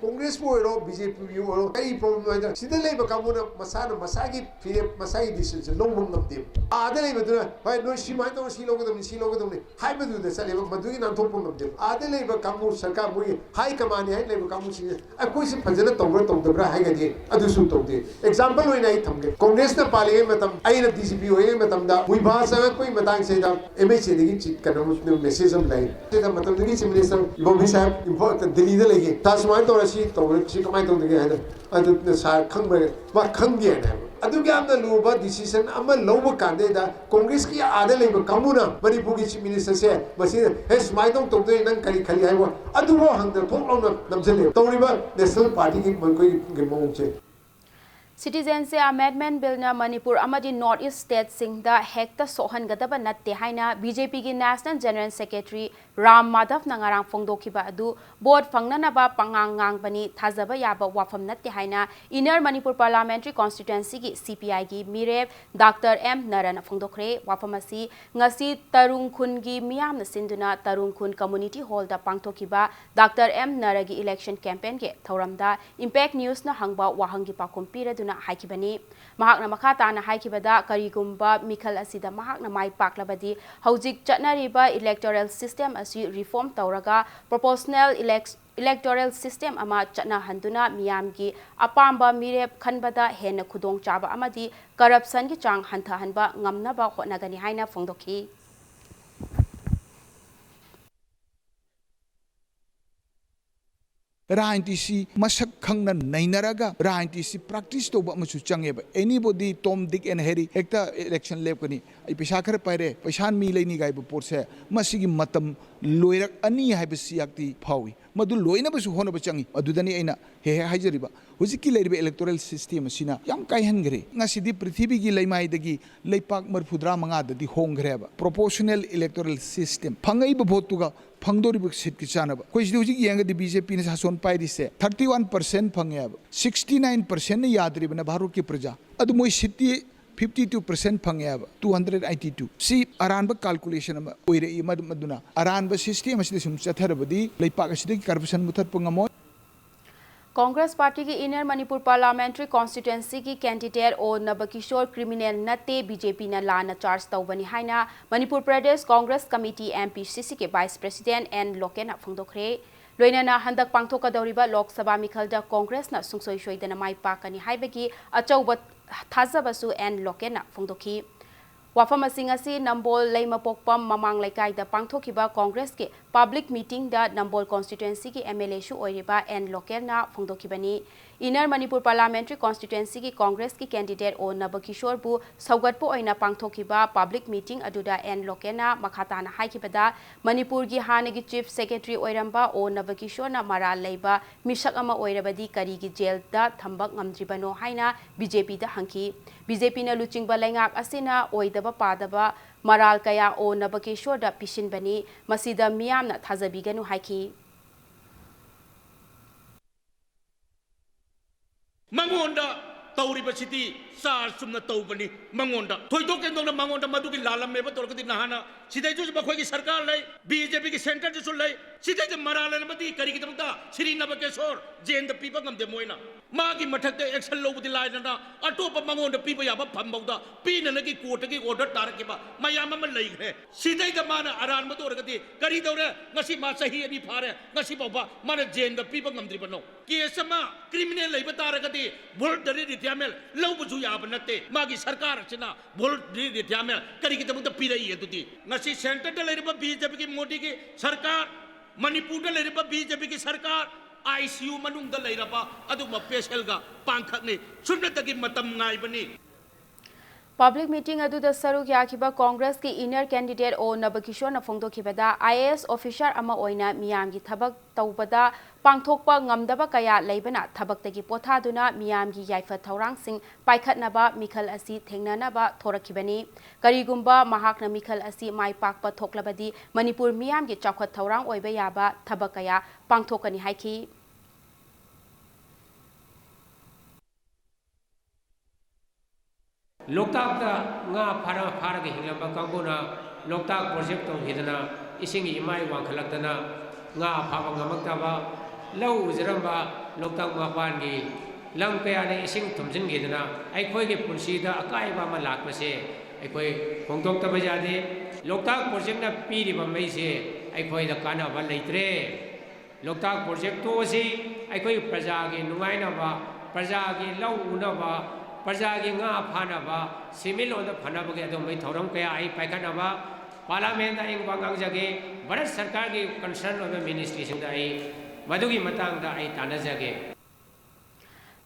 ꯀꯣꯡꯒ꯭ꯔꯦꯁꯄꯨ ꯑꯣꯏꯔꯣ, B J Pꯕꯨ ꯑꯣꯏꯔꯣ, ꯀꯔꯤ problem ꯍꯥꯏꯗ ꯁꯤꯗ ꯂꯩꯕ ꯀꯥꯡꯕꯨꯅ ꯃꯁꯥꯅ ꯃꯁꯥꯒꯤ ꯐꯤꯔꯦꯞ, ꯃꯁꯥꯒꯤ decisionꯁꯦ ꯂꯧꯕ ꯉꯝꯗꯦꯕ꯫ ꯑꯥꯗ ꯂꯩꯕꯗꯨꯅ ꯍꯣꯏ ꯅꯣꯏ ꯁꯤꯃꯥꯏꯅ ꯇꯧꯔ ꯁꯤ ꯂꯧꯒꯗꯕꯅꯤ, ꯁꯤ ꯂꯧꯒꯗꯕꯅꯤ ꯍꯥꯏꯕꯗꯨꯗ ꯆꯠꯂꯦꯕ, ꯃꯗꯨꯒꯤ ꯅꯥꯟꯊꯣꯛꯄ ꯉꯝꯗꯦꯕ꯫ ꯑꯥꯗ ꯂꯩꯕ ꯀꯥꯡꯕꯨ ꯁꯔꯀꯥꯔ ꯃꯣꯏꯒꯤ high command ꯍꯥꯏꯅ ꯂꯩꯕ ꯀꯥꯡꯕꯨꯁꯤꯡꯁꯦ ꯑꯩꯈꯣꯏꯁꯤ ꯐꯖꯅ ꯇꯧꯕ꯭ꯔꯥ ꯇꯧꯗꯕ꯭ꯔꯥ ꯍꯥꯏꯒꯗꯤ ꯑꯗꯨꯁꯨ ꯇꯧꯗꯦ꯫ Example ꯑꯣꯏꯅ ꯑꯩ ꯊꯝꯒꯦ, ꯀꯣꯡꯒ꯭ꯔꯦꯁꯅ ꯄꯥꯜꯂꯤꯉꯩ ꯃꯇꯝ, ꯑꯩꯅ D G P ꯑꯣꯏꯔꯤꯉꯩ ꯃꯇꯝꯗ ꯃꯨꯏꯚꯥ ꯆꯪꯉꯛꯄꯒꯤ ꯃꯇꯥꯡꯁꯤꯗ M H Aꯗꯒꯤ ꯆꯤ-, ꯀꯩꯅꯣ message ꯑꯃ ꯂꯩ꯫ ꯁꯤꯗ ꯃꯇꯝꯗꯨꯒꯤ Chief Minister ꯏꯕꯣꯕꯤ ꯁꯥꯍꯦꯕ ꯏꯝꯐꯥꯜ, ꯗꯤꯜꯂꯤꯗ ꯂꯩꯈꯤ꯫ ꯁꯥꯔ ꯁꯨꯃꯥꯏꯅ ꯇꯧꯔ ꯁꯤ ꯇꯧꯔꯦ, ꯁꯤ ꯀꯃꯥꯏꯅ ꯇꯧꯗꯒꯦ ꯍꯥꯏꯅ ꯑꯗꯨꯅ ꯁꯥꯔ ꯈꯪꯕ꯭ꯔꯥ? ꯃꯥ ꯈꯪꯗꯦ ꯍꯥꯏꯅ ꯍꯥꯏꯕ꯫ ꯑꯗꯨꯛ ꯌꯥꯝꯅ ꯂꯨꯕ decision ꯑꯃ ꯂꯧꯕ ꯀꯥꯟꯗꯩꯗ ꯀꯣꯡꯒ꯭ꯔꯦꯁꯀꯤ ꯑꯥꯗ ꯂꯩꯕ ꯀꯥꯡꯕꯨꯅ ꯃꯅꯤꯄꯨꯔꯒꯤ Chief Ministerꯁꯦ ꯃꯁꯤꯗ ꯍꯦ ꯁꯨꯃꯥꯏꯅ ꯇꯧ ꯇꯧꯗꯣꯏ ꯅꯪ ꯀꯔꯤ ꯈꯜꯂꯤ ꯍꯥꯏꯕ ꯑꯗꯨꯐꯥꯎ ꯍꯪꯗꯅ ꯊꯣꯛ ꯂꯥꯎꯅ ꯅꯝꯁꯤꯜꯂꯦ꯫ ꯇꯧꯔꯤꯕ National Partyꯒꯤ ꯃꯈꯣꯏꯒꯤ ꯃꯑꯣꯡꯁꯦ꯫ Citizenship Amendment Billꯅ ꯃꯅꯤꯄꯨꯔ ꯑꯃꯗꯤ North East stateꯁꯤꯡꯗ ꯍꯦꯛꯇ ꯁꯣꯛꯍꯟꯒꯗꯕ ꯅꯠꯇꯦ ꯍꯥꯏꯅ B J Pꯒꯤ National General Secretary Ram ꯃꯥꯙꯕꯅ ꯉꯔꯥꯡ ꯐꯣꯡꯗꯣꯛꯈꯤꯕ ꯑꯗꯨ vote ꯐꯪꯅꯅꯕ ꯄꯉꯥꯡ ꯉꯥꯡꯕꯅꯤ, ꯊꯥꯖꯕ ꯌꯥꯕ ꯋꯥꯐꯝ ꯅꯠꯇꯦ ꯍꯥꯏꯅ Inner Manipur Parliamentary Constituencyꯒꯤ C P Iꯒꯤ ꯃꯤꯔꯦꯞ Doctor M ꯅꯔꯅ ꯐꯣꯡꯗꯣꯛꯈ꯭ꯔꯦ꯫ ꯋꯥꯐꯝ ꯑꯁꯤ ꯉꯁꯤ ꯇꯔꯨꯡ ꯈꯨꯟꯒꯤ ꯃꯤꯌꯥꯝꯅ ꯁꯤꯟꯗꯨꯅ ꯇꯔꯨꯡ ꯈꯨꯟ Community Hallꯗ ꯄꯥꯡꯊꯣꯛꯈꯤꯕ Doctor M ꯅꯔꯒꯤ election campaignꯒꯤ ꯊꯧꯔꯝꯗ Impact Newsꯅ ꯍꯪꯕ ꯋꯥꯍꯪꯒꯤ ꯄꯥꯎꯈꯨꯝ ꯄꯤꯔꯗꯨꯅ ꯍꯥꯏꯈꯤꯕꯅꯤ꯫ ꯃꯍꯥꯛꯅ ꯃꯈꯥ ꯇꯥꯅ ꯍꯥꯏꯈꯤꯕꯗ, ꯀꯔꯤꯒꯨꯝꯕ ꯃꯤꯈꯜ ꯑꯁꯤꯗ ꯃꯍꯥꯛꯅ ꯃꯥꯏ ꯄꯥꯛꯂꯕꯗꯤ, ꯍꯧꯖꯤꯛ ꯆꯠꯅꯔꯤꯕ electoral system ꯑꯁꯤ reform ꯇꯧꯔꯒ proportional elec-, electoral system ꯑꯃ ꯆꯠꯅꯍꯟꯗꯨꯅ ꯃꯤꯌꯥꯝꯒꯤ ꯑꯄꯥꯝꯕ ꯃꯤꯔꯦꯞ ꯈꯟꯕꯗ ꯍꯦꯟꯅ ꯈꯨꯗꯣꯡꯆꯥꯕ ꯑꯃꯗꯤ corruptionꯒꯤ ꯆꯥꯡ ꯍꯟꯊꯍꯟꯕ ꯉꯝꯅꯕ ꯍꯣꯠꯅꯒꯅꯤ ꯍꯥꯏꯅ ꯐꯣꯡꯗꯣꯛꯈꯤ꯫ ꯔꯥꯖꯅꯤꯇꯤꯁꯤ ꯃꯁꯛ ꯈꯪꯅ ꯅꯩꯅꯔꯒ ꯔꯥꯖꯅꯤꯇꯤꯁꯤ practice ꯇꯧꯕ ꯑꯃꯁꯨ ꯆꯪꯉꯦꯕ꯫ Anybody, Tom, Dick and Harry ꯍꯦꯛꯇ election ꯂꯦꯞꯀꯅꯤ, ꯑꯩ ꯄꯩꯁꯥ ꯈꯔ ꯄꯥꯏꯔꯦ, ꯄꯩꯁꯥ ꯃꯤ ꯂꯩꯅꯤ ꯍꯥꯏꯕ ꯄꯣꯠꯁꯦ, ꯃꯁꯤꯒꯤ ꯃꯇꯝ ꯂꯣꯏꯔꯛꯑꯅꯤ ꯍꯥꯏꯕꯁꯤ ꯌꯥꯛꯇꯤ ꯐꯥꯎꯏ꯫ ꯃꯗꯨ ꯂꯣꯏꯅꯕꯁꯨ ꯍꯣꯠꯅꯕ ꯆꯪꯉꯤ꯫ ꯑꯗꯨꯗꯅꯤ ꯑꯩꯅ ꯍꯦꯛ ꯍꯦꯛ ꯍꯥꯏꯖꯔꯤꯕ, ꯍꯧꯖꯤꯛꯀꯤ ꯂꯩꯔꯤꯕ electoral system ꯑꯁꯤꯅ ꯌꯥꯝ ꯀꯥꯏꯍꯟꯈ꯭ꯔꯦ꯫ ꯉꯁꯤꯗꯤ ꯄ꯭ꯔꯤꯊꯤꯕꯤꯒꯤ ꯂꯩꯃꯥꯏꯗꯒꯤ ꯂꯩꯄꯥꯛ ꯃꯔꯤꯐꯨꯇꯔꯥ ꯃꯉꯥꯗꯗꯤ ꯍꯣꯡꯈ꯭ꯔꯦꯕ proportional electoral system꯫ ꯐꯪꯉꯛꯏꯕ voteꯇꯨꯒ ꯐꯪꯗꯧꯔꯤꯕ seatꯀꯤ ꯆꯥꯟꯅꯕ꯫ ꯑꯩꯈꯣꯏ ꯁꯤꯗ ꯍꯧꯖꯤꯛ ꯌꯦꯡꯉꯒꯗꯤ BJPꯅ ꯁꯥꯁꯣꯟ ꯄꯥꯏꯔꯤꯁꯦ thirty one percent ꯐꯪꯉꯦꯕ, sixty nine percentꯅ ꯌꯥꯗ꯭ꯔꯤꯕꯅ ꯚꯥꯔꯠꯀꯤ ꯄ꯭ꯔꯖꯥ꯫ ꯑꯗꯨ ꯃꯣꯏ seatꯇꯤ fifty two percent ꯐꯪꯉꯦꯕ, two hundred eighty two꯫ ꯁꯤ ꯑꯔꯥꯟꯕ calculation ꯑꯃ ꯑꯣꯏꯔꯛꯏ꯫ ꯃꯗꯨ-, ꯃꯗꯨꯅ ꯑꯔꯥꯟꯕ system ꯑꯁꯤꯗ ꯁꯨꯝ ꯆꯠꯊꯔꯕꯗꯤ ꯂꯩꯄꯥꯛ ꯑꯁꯤꯗꯒꯤ corruption ꯃꯨꯊꯠꯄ ꯉꯝꯃꯣꯏ꯫ Congress partyꯒꯤ Inner Manipur Parliamentary Constituencyꯒꯤ candidate O ꯅꯕꯀꯤꯁꯣꯔ criminal ꯅꯠꯇꯦ, BJPꯅ ꯂꯥꯟꯅ charge ꯇꯧꯕꯅꯤ ꯍꯥꯏꯅ Manipur Pradesh Congress Committee, MPCCꯒꯤ Vice President N ꯂꯣꯀꯦꯟꯅ ꯐꯣꯡꯗꯣꯛꯈ꯭ꯔꯦ꯫ ꯂꯣꯏꯅꯅ ꯍꯟꯗꯛ ꯄꯥꯡꯊꯣꯛꯀꯗꯧꯔꯤꯕ ꯂꯣꯛ ꯁꯚꯥ ꯃꯤꯈꯜꯗ Congressꯅ ꯁꯨꯡꯁꯣꯏ ꯁꯣꯏꯗꯅ ꯃꯥꯏ ꯄꯥꯛꯀꯅꯤ ꯍꯥꯏꯕꯒꯤ ꯑꯆꯧꯕ ꯊꯥꯖꯕꯁꯨ N ꯂꯣꯀꯦꯟꯅ ꯐꯣꯡꯗꯣꯛꯈꯤ꯫ ꯋꯥꯐꯝꯁꯤꯡ ꯑꯁꯤ ꯅꯝꯕꯣꯜ ꯂꯩꯃꯄꯣꯛꯄꯝ ꯃꯃꯥꯡ ꯂꯩꯀꯥꯏꯗ ꯄꯥꯡꯊꯣꯛꯈꯤꯕ Congressꯀꯤ public meetingꯗ ꯅꯝꯕꯣꯜ constituencyꯒꯤ MLAꯁꯨ ꯑꯣꯏꯔꯤꯕ N ꯂꯣꯀꯦꯟꯅ ꯐꯣꯡꯗꯣꯛꯈꯤꯕꯅꯤ꯫ Inner Manipur Parliamentary Constituencyꯒꯤ Congressꯀꯤ candidate O ꯅꯕꯀꯤꯁꯣꯔꯕꯨ ꯁꯧꯒꯠꯄ ꯑꯣꯏꯅ ꯄꯥꯡꯊꯣꯛꯈꯤꯕ public meeting ꯑꯗꯨꯗ N ꯂꯣꯀꯦꯟꯅ ꯃꯈꯥ ꯇꯥꯅ ꯍꯥꯏꯈꯤꯕꯗ, ꯃꯅꯤꯄꯨꯔꯒꯤ ꯍꯥꯟꯅꯒꯤ Chief Secretary ꯑꯣꯏꯔꯝꯕ O ꯅꯕꯀꯤꯁꯣꯔꯅ ꯃꯔꯥꯜ ꯂꯩꯕ ꯃꯤꯁꯛ ꯑꯃ ꯑꯣꯏꯔꯕꯗꯤ ꯀꯔꯤꯒꯤ ꯖꯦꯜꯗ ꯊꯝꯕ ꯉꯝꯗ꯭ꯔꯤꯕꯅꯣ ꯍꯥꯏꯅ BJPꯗ ꯍꯪꯈꯤ꯫ BJPꯅ ꯂꯨꯆꯤꯡꯕ ꯂꯩꯉꯥꯛ ꯑꯁꯤꯅ ꯑꯣꯏꯗꯕ ꯄꯥꯗꯕ ꯃꯔꯥꯜ ꯀꯌꯥ O ꯅꯕꯀꯤꯁꯣꯔꯗ ꯄꯤꯁꯤꯟꯕꯅꯤ, ꯃꯁꯤꯗ ꯃꯤꯌꯥꯝꯅ ꯊꯥꯖꯕꯤꯒꯅꯨ ꯍꯥꯏꯈꯤ꯫ ꯃꯉꯣꯟꯗ ꯇꯧꯔꯤꯕꯁꯤꯗꯤ ꯆꯥꯔ ꯆꯨꯝꯅ ꯇꯧꯕꯅꯤ꯫ ꯃꯉꯣꯟꯗ ꯊꯣꯏꯗꯣꯛ ꯍꯦꯟꯗꯣꯛꯅ ꯃꯉꯣꯟꯗ ꯃꯗꯨꯒꯤ ꯂꯥꯜꯂꯝꯃꯦꯕ ꯇꯧꯔꯒꯗꯤ ꯅꯍꯥꯟꯅ ꯁꯤꯗꯩꯗꯁꯨ ꯃꯈꯣꯏꯒꯤ ꯁꯔꯀꯥꯔ ꯂꯩ, ꯕꯤ ꯖꯦ ꯄꯤꯒꯤ ꯁꯦꯟꯇꯔꯗꯁꯨ ꯂꯩ꯫ ꯁꯤꯗꯩꯗ ꯃꯔꯥꯜ ꯂꯩꯔꯝꯕꯗꯤ ꯀꯔꯤꯒꯤꯗꯃꯛꯇ ꯁ꯭ꯔꯤ ꯅꯕꯀꯦꯁꯣꯔ ꯖꯦꯟꯗ ꯄꯤꯕ ꯉꯝꯗꯦ ꯃꯣꯏꯅ? ꯃꯥꯒꯤ ꯃꯊꯛꯇ ꯑꯦꯛꯁꯟ ꯂꯧꯕꯗꯤ ꯂꯥꯏꯗꯅ, ꯑꯇꯣꯞꯄ ꯃꯉꯣꯟꯗ ꯄꯤꯕ ꯌꯥꯕ ꯐꯝꯐꯧꯗ ꯄꯤꯅꯅꯒꯤ ꯀꯣꯔꯠꯇꯒꯤ ꯑꯣꯔꯗꯔ ꯇꯥꯔꯛꯈꯤꯕ ꯃꯌꯥꯝ ꯑꯃ ꯂꯩꯈ꯭ꯔꯦ꯫ ꯁꯤꯗꯩꯗ ꯃꯥꯅ ꯑꯔꯥꯟꯕꯗ ꯑꯣꯏꯔꯒꯗꯤ ꯀꯔꯤ ꯇꯧꯔꯦ? ꯉꯁꯤ ꯃꯥ ꯆꯍꯤ ꯑꯅꯤ ꯐꯥꯔꯦ, ꯉꯁꯤ ꯐꯥꯎꯕ ꯃꯥꯅ ꯖꯦꯟꯗ ꯄꯤꯕ ꯉꯝꯗ꯭ꯔꯤꯕꯅꯣ? ꯀꯦꯁ ꯑꯃ ꯀ꯭ꯔꯤꯃꯤꯅꯦꯜ ꯂꯩꯕ ꯇꯥꯔꯒꯗꯤ ꯚꯣꯂꯨꯟꯇꯔꯤ ꯔꯤꯇꯥꯌꯔꯃꯦꯟ ꯂꯧꯕꯁꯨ ꯌꯥꯕ ꯅꯠꯇꯦ꯫ ꯃꯥꯒꯤ ꯁꯔꯀꯥꯔ ꯑꯁꯤꯅ ꯚꯣꯂꯨꯟꯇꯔꯤ ꯔꯤꯇꯥꯌꯔꯃꯦꯟ ꯀꯔꯤꯒꯤꯗꯃꯛꯇ ꯄꯤꯔꯛꯏ? ꯑꯗꯨꯗꯤ ꯉꯁꯤ ꯁꯦꯟꯇꯔꯗ ꯂꯩꯔꯤꯕ ꯕꯤ ꯖꯦ ꯄꯤꯒꯤ ꯃꯣꯗꯤꯒꯤ ꯁꯔꯀꯥꯔ, ꯃꯅꯤꯄꯨꯔꯗ ꯂꯩꯔꯤꯕ ꯕꯤ ꯖꯦ ꯄꯤꯒꯤ ꯁꯔꯀꯥꯔ, ꯑꯥꯏ ꯁꯤ ꯌꯨ ꯃꯅꯨꯡꯗ ꯂꯩꯔꯕ ꯑꯗꯨꯒꯨꯝꯕ ꯄꯦꯁꯦꯟꯒ ꯄꯥꯡꯈꯛꯅꯤ꯫ ꯁꯨꯞꯅꯇꯒꯤ ꯃꯇꯝ ꯉꯥꯏꯕꯅꯤ꯫ ꯄꯕ꯭ꯂꯤꯛ ꯃꯤꯇꯤꯡ ꯑꯗꯨꯗ ꯁꯔꯨꯛ ꯌꯥꯈꯤꯕ ꯀꯣꯡꯒ꯭ꯔꯦꯁꯀꯤ ꯏꯟꯅꯔ ꯀꯦꯟꯗꯤꯗꯦꯠ ꯑꯣ ꯅꯕꯀꯤꯁꯣꯔꯅ ꯐꯣꯡꯗꯣꯛꯈꯤꯕꯗ, ꯑꯥꯏ ꯑꯦ ꯑꯦꯁ ꯑꯣꯐꯤꯁꯥꯔ ꯑꯃ ꯑꯣꯏꯅ ꯃꯤꯌꯥꯝꯒꯤ ꯊꯕꯛ ꯇꯧꯕꯗ ꯄꯥꯡꯊꯣꯛꯄ ꯉꯝꯗꯕ ꯀꯌꯥ ꯂꯩꯕꯅ ꯊꯕꯛꯇꯒꯤ ꯄꯣꯊꯥꯗꯨꯅ ꯃꯤꯌꯥꯝꯒꯤ ꯌꯥꯏꯐ ꯊꯧꯔꯥꯡꯁꯤꯡ ꯄꯥꯏꯈꯠꯅꯕ ꯃꯤꯈꯜ ꯑꯁꯤ ꯊꯦꯡꯅꯅꯕ ꯊꯣꯔꯛꯈꯤꯕꯅꯤ꯫ ꯀꯔꯤꯒꯨꯝꯕ ꯃꯍꯥꯛꯅ ꯃꯤꯈꯜ ꯑꯁꯤ ꯃꯥꯏ ꯄꯥꯛꯄ ꯊꯣꯛꯂꯕꯗꯤ ꯃꯅꯤꯄꯨꯔ ꯃꯤꯌꯥꯝꯒꯤ ꯆꯥꯎꯈꯠ ꯊꯧꯔꯥꯡ ꯑꯣꯏꯕ ꯌꯥꯕ ꯊꯕꯛ ꯀꯌꯥ ꯄꯥꯡꯊꯣꯛꯀꯅꯤ ꯍꯥꯏꯈꯤ꯫ ꯂꯣꯛꯇꯥꯛꯇ ꯉꯥ ꯐꯥꯔ-, ꯐꯥꯔꯒ ꯍꯤꯡꯂꯝꯕ ꯀꯥꯡꯕꯨꯅ ꯂꯣꯛꯇꯥꯛ ꯄ꯭ꯔꯣꯖꯦꯛ ꯇꯧꯈꯤꯗꯅ ꯏꯁꯤꯡꯒꯤ ꯏꯃꯥꯏ ꯋꯥꯡꯈꯠꯂꯛꯇꯅ ꯉꯥ ꯐꯥꯕ ꯉꯝꯃꯛꯇꯕ, ꯂꯧ ꯎꯖꯔꯝꯕ ꯂꯣꯛꯇꯥꯛ ꯃꯄꯥꯟꯒꯤ ꯂꯝ ꯀꯌꯥꯗ ꯏꯁꯤꯡ ꯊꯨꯝꯖꯤꯟꯈꯤꯗꯅ ꯑꯩꯈꯣꯏꯒꯤ ꯄꯨꯟꯁꯤꯗ ꯑꯀꯥꯏꯕ ꯑꯃ ꯂꯥꯛꯄꯁꯦ ꯑꯩꯈꯣꯏ ꯐꯣꯡꯗꯣꯛꯇꯕ ꯌꯥꯗꯦ꯫ ꯂꯣꯛꯇꯥꯛ ꯄ꯭ꯔꯣꯖꯦꯛꯅ ꯄꯤꯔꯤꯕ ꯃꯩꯁꯦ ꯑꯩꯈꯣꯏꯗ ꯀꯥꯟꯅꯕ ꯂꯩꯇ꯭ꯔꯦ꯫ ꯂꯣꯛꯇꯥꯛ ꯄ꯭ꯔꯣꯖꯦꯛꯇꯣ ꯑꯁꯤ ꯑꯩꯈꯣꯏ ꯄ꯭ꯔꯖꯥꯒꯤ ꯅꯨꯡꯉꯥꯏꯅꯕ, ꯄ꯭ꯔꯖꯥꯒꯤ ꯂꯧ ꯎꯅꯕ, ꯄ꯭ꯔꯖꯥꯒꯤ ꯉꯥ ꯐꯥꯅꯕ, ꯁꯦꯟꯃꯤꯠꯂꯣꯟꯗ ꯐꯅꯕꯒꯤ ꯑꯗꯨꯒꯨꯝꯕꯒꯤ ꯊꯧꯔꯝ ꯀꯌꯥ ꯑꯩ ꯄꯥꯏꯈꯠꯅꯕ ꯄꯥꯔꯂꯥꯃꯦꯟꯗ ꯑꯩ ꯋꯥ ꯉꯥꯡꯖꯒꯦ꯫ ꯚꯥꯔꯠ ꯁꯔꯀꯥꯔꯒꯤ ꯀꯟꯁꯔꯟ ꯑꯣꯏꯕ ꯃꯤꯅꯤꯁꯇ꯭ꯔꯤꯁꯤꯡꯗ ꯑꯩ ꯃꯗꯨꯒꯤ ꯃꯇꯥꯡꯗ ꯑꯩ ꯇꯥꯟꯅꯖꯒꯦ꯫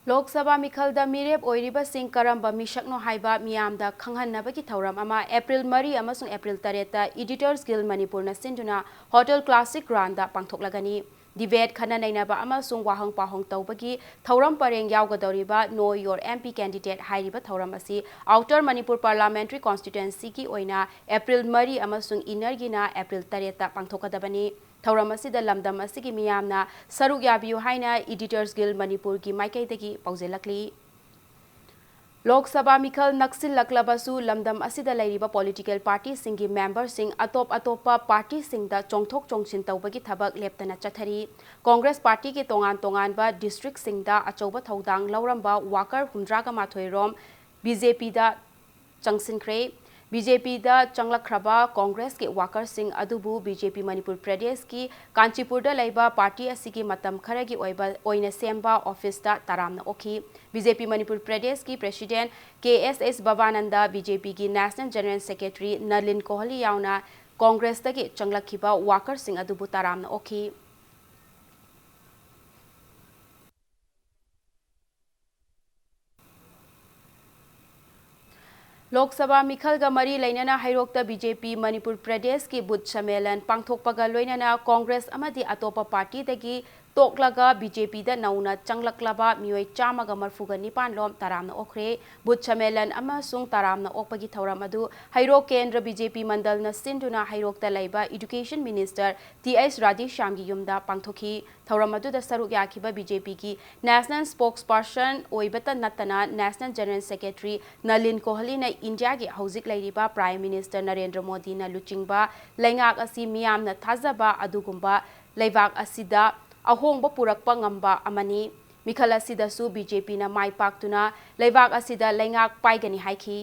ꯂꯣꯛ ꯁꯚꯥ ꯃꯤꯈꯜꯗ ꯃꯤꯔꯦꯞ ꯑꯣꯏꯔꯤꯕꯁꯤꯡ ꯀꯔꯝꯕ ꯃꯤꯁꯛꯅꯣ ꯍꯥꯏꯕ ꯃꯤꯌꯥꯝꯗ ꯈꯪꯍꯟꯅꯕꯒꯤ ꯊꯧꯔꯝ ꯑꯃ ꯑꯦꯄ꯭ꯔꯤꯜ ꯃꯔꯤ ꯑꯃꯁꯨꯡ ꯑꯦꯄ꯭ꯔꯤꯜ ꯇꯔꯦꯠꯇ Editors Guild ꯃꯅꯤꯄꯨꯔꯅ ꯁꯤꯟꯗꯨꯅ ꯍꯣꯇꯦꯜ ꯀ꯭ꯂꯥꯁꯤꯛ ꯒ꯭ꯔꯥꯟꯗ ꯄꯥꯡꯊꯣꯛꯂꯒꯅꯤ꯫ ꯗꯤꯕꯦꯠ, ꯈꯟꯅ ꯅꯩꯅꯕ ꯑꯃꯁꯨꯡ ꯋꯥꯍꯪ ꯄꯥꯎꯍꯪ ꯇꯧꯕꯒꯤ ꯊꯧꯔꯝ ꯄꯔꯦꯡ ꯌꯥꯎꯒꯗꯧꯔꯤꯕ Know Your M P Candidate ꯍꯥꯏꯔꯤꯕ ꯊꯧꯔꯝ ꯑꯁꯤ ꯑꯥꯎꯇꯔ ꯃꯅꯤꯄꯨꯔ ꯄꯥꯔꯂꯥꯃꯦꯟꯇꯔꯤ ꯀꯣꯟꯁꯇꯤꯇ꯭ꯋꯦꯟꯁꯤꯒꯤ ꯑꯣꯏꯅ ꯑꯦꯄ꯭ꯔꯤꯜ ꯃꯔꯤ ꯑꯃꯁꯨꯡ ꯏꯟꯅꯔꯒꯤꯅ ꯑꯦꯄ꯭ꯔꯤꯜ ꯇꯔꯦꯠꯇ ꯄꯥꯡꯊꯣꯛꯀꯗꯕꯅꯤ꯫ ꯊꯧꯔꯝ ꯑꯁꯤꯗ ꯂꯝꯗꯝ ꯑꯁꯤꯒꯤ ꯃꯤꯌꯥꯝꯅ ꯁꯔꯨꯛ ꯌꯥꯕꯤꯌꯨ ꯍꯥꯏꯅ Editors Guild ꯃꯅꯤꯄꯨꯔꯒꯤ ꯃꯥꯏꯀꯩꯗꯒꯤ ꯄꯥꯎꯖꯦꯜꯂꯛꯂꯤ꯫ ꯂꯣꯛ ꯁꯚꯥ ꯃꯤꯈꯜ ꯅꯛꯁꯤꯜꯂꯛꯂꯕꯁꯨ ꯂꯝꯗꯝ ꯑꯁꯤꯗ ꯂꯩꯔꯤꯕ ꯄꯣꯂꯤꯇꯤꯀꯦꯜ ꯄꯥꯔꯇꯤꯁꯤꯡꯒꯤ ꯃꯦꯝꯕꯔꯁꯤꯡ ꯑꯇꯣꯞ ꯑꯇꯣꯞꯄ ꯄꯥꯔꯇꯤꯁꯤꯡꯗ ꯆꯣꯡꯊꯣꯛ ꯆꯣꯡꯁꯤꯟ ꯇꯧꯕꯒꯤ ꯊꯕꯛ ꯂꯦꯞꯇꯅ ꯆꯠꯊꯔꯤ꯫ ꯀꯣꯡꯒ꯭ꯔꯦꯁ ꯄꯥꯔꯇꯤꯒꯤ ꯇꯣꯉꯥꯟ ꯇꯣꯉꯥꯟꯕ ꯗꯤꯁꯇ꯭ꯔꯤꯛꯁꯤꯡꯗ ꯑꯆꯧꯕ ꯊꯧꯗꯥꯡ ꯂꯧꯔꯝꯕ ꯋꯥꯀꯔ ꯍꯨꯝꯗ꯭ꯔꯥꯒ ꯃꯥꯊꯣꯏ ꯔꯣꯝ ꯕꯤ ꯖꯦ ꯄꯤꯗ ꯆꯪꯁꯤꯟꯈ꯭ꯔꯦ꯫ ꯕꯤ ꯖꯦ ꯄꯤꯗ ꯆꯪꯂꯛꯈ꯭ꯔꯕ ꯀꯣꯡꯒ꯭ꯔꯦꯁꯀꯤ ꯋꯥꯀꯔꯁꯤꯡ ꯑꯗꯨꯕꯨ ꯕꯤ ꯖꯦ ꯄꯤ ꯃꯅꯤꯄꯨꯔ ꯄ꯭ꯔꯗꯦꯁꯀꯤ ꯀꯥꯟꯆꯤꯄꯨꯔꯗ ꯂꯩꯕ ꯄꯥꯔꯇꯤ ꯑꯁꯤꯒꯤ ꯃꯇꯝ ꯈꯔꯒꯤ ꯑꯣꯏꯕ, ꯑꯣꯏꯅ ꯁꯦꯝꯕ ꯑꯣꯐꯤꯁꯇ ꯇꯔꯥꯝꯅ ꯑꯣꯛꯈꯤ꯫ ꯕꯤ ꯖꯦ ꯄꯤ ꯃꯅꯤꯄꯨꯔ ꯄ꯭ꯔꯗꯦꯁꯀꯤ ꯄ꯭ꯔꯦꯁꯤꯗꯦꯟꯠ ꯀꯦ ꯑꯦꯁ ꯑꯦꯁ ꯚꯕꯥꯅꯟꯗ, ꯕꯤ ꯖꯦ ꯄꯤꯒꯤ national general secretary Nalin Kohli ꯌꯥꯎꯅ ꯀꯣꯡꯒ꯭ꯔꯦꯁꯇꯒꯤ ꯆꯪꯂꯛꯈꯤꯕ ꯋꯥꯀꯔꯁꯤꯡ ꯑꯗꯨꯕꯨ ꯇꯔꯥꯝꯅ ꯑꯣꯛꯈꯤ꯫ ꯂꯣꯛ ꯁꯚꯥ ꯃꯤꯈꯜꯒ ꯃꯔꯤ ꯂꯩꯅꯅ ꯍꯩꯔꯣꯛꯇ ꯕꯤ ꯖꯦ ꯄꯤ ꯃꯅꯤꯄꯨꯔ ꯄ꯭ꯔꯗꯦꯁꯀꯤ ꯕꯨꯊ ꯁꯝꯃꯦꯂꯟ ꯄꯥꯡꯊꯣꯛꯄꯒ ꯂꯣꯏꯅꯅ ꯀꯣꯡꯒ꯭ꯔꯦꯁ ꯑꯃꯗꯤ ꯑꯇꯣꯞꯄ ꯄꯥꯔꯇꯤꯗꯒꯤ ꯇꯣꯛꯂꯒ ꯕꯤ ꯖꯦ ꯄꯤꯗ ꯅꯧꯅ ꯆꯪꯂꯛꯂꯕ ꯃꯤꯑꯣꯏ ꯆꯥꯝꯃꯒ ꯃꯔꯤꯐꯨꯒ ꯅꯤꯄꯥꯟ ꯂꯣꯝ ꯇꯔꯥꯝꯅ ꯑꯣꯛꯈ꯭ꯔꯦ꯫ ꯕꯨꯊ ꯁꯝꯃꯦꯂꯟ ꯑꯃꯁꯨꯡ ꯇꯔꯥꯝꯅ ꯑꯣꯛꯄꯒꯤ ꯊꯧꯔꯝ ꯑꯗꯨ ꯍꯩꯔꯣꯛ ꯀꯦꯟꯗ꯭ꯔ ꯕꯤ ꯖꯦ ꯄꯤ ꯃꯟꯗꯜꯅ ꯁꯤꯟꯗꯨꯅ ꯍꯩꯔꯣꯛꯇ ꯂꯩꯕ ꯏꯗꯨꯀꯦꯁꯟ ꯃꯤꯅꯤꯁꯇꯔ ꯇꯤ ꯑꯩꯆ ꯔꯥꯙꯦꯁ꯭ꯌꯥꯝꯒꯤ ꯌꯨꯝꯗ ꯄꯥꯡꯊꯣꯛꯈꯤ꯫ ꯊꯧꯔꯝ ꯑꯗꯨꯗ ꯁꯔꯨꯛ ꯌꯥꯈꯤꯕ ꯕꯤ ꯖꯦ ꯄꯤꯒꯤ ꯅꯦꯁꯅꯦꯜ ꯁ꯭ꯄꯣꯛꯁꯄꯔꯁꯟ ꯑꯣꯏꯕꯇ ꯅꯠꯇꯅ ꯅꯦꯁꯅꯦꯜ ꯖꯦꯅꯔꯦꯜ ꯁꯦꯀ꯭ꯔꯦꯇꯔꯤ ꯅꯂꯤꯟ ꯀꯣꯍꯂꯤꯅ ꯏꯟꯗꯤꯌꯥꯒꯤ ꯍꯧꯖꯤꯛ ꯂꯩꯔꯤꯕ ꯄ꯭ꯔꯥꯏꯝ ꯃꯤꯅꯤꯁꯇꯔ ꯅꯔꯦꯟꯗ꯭ꯔ ꯃꯣꯗꯤꯅ ꯂꯨꯆꯤꯡꯕ ꯂꯩꯉꯥꯛ ꯑꯁꯤ ꯃꯤꯌꯥꯝꯅ ꯊꯥꯖꯕ ꯑꯗꯨꯒꯨꯝꯕ ꯂꯩꯕꯥꯛ ꯑꯁꯤꯗ ꯑꯍꯣꯡꯕ ꯄꯨꯔꯛꯄ ꯉꯝꯕ ꯑꯃꯅꯤ꯫ ꯃꯤꯈꯜ ꯑꯁꯤꯗꯁꯨ ꯕꯤ ꯖꯦ ꯄꯤꯅ ꯃꯥꯏ ꯄꯥꯛꯇꯨꯅ ꯂꯩꯕꯥꯛ ꯑꯁꯤꯗ ꯂꯩꯉꯥꯛ ꯄꯥꯏꯒꯅꯤ ꯍꯥꯏꯈꯤ꯫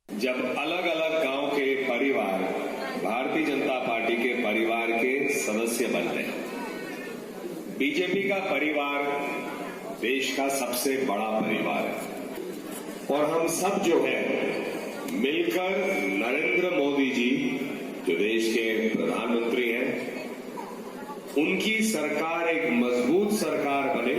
जब अलग-अलग गांव के परिवार भारतीय जनता पार्टी के परिवार के सदस्य बनते हैं, बीजेपी का परिवार देश का सबसे बड़ा परिवार है और हम सब जो है मिलकर नरेंद्र मोदी जी जो देश के प्रधानमंत्री हैं, उनकी सरकार एक मजबूत सरकार बने।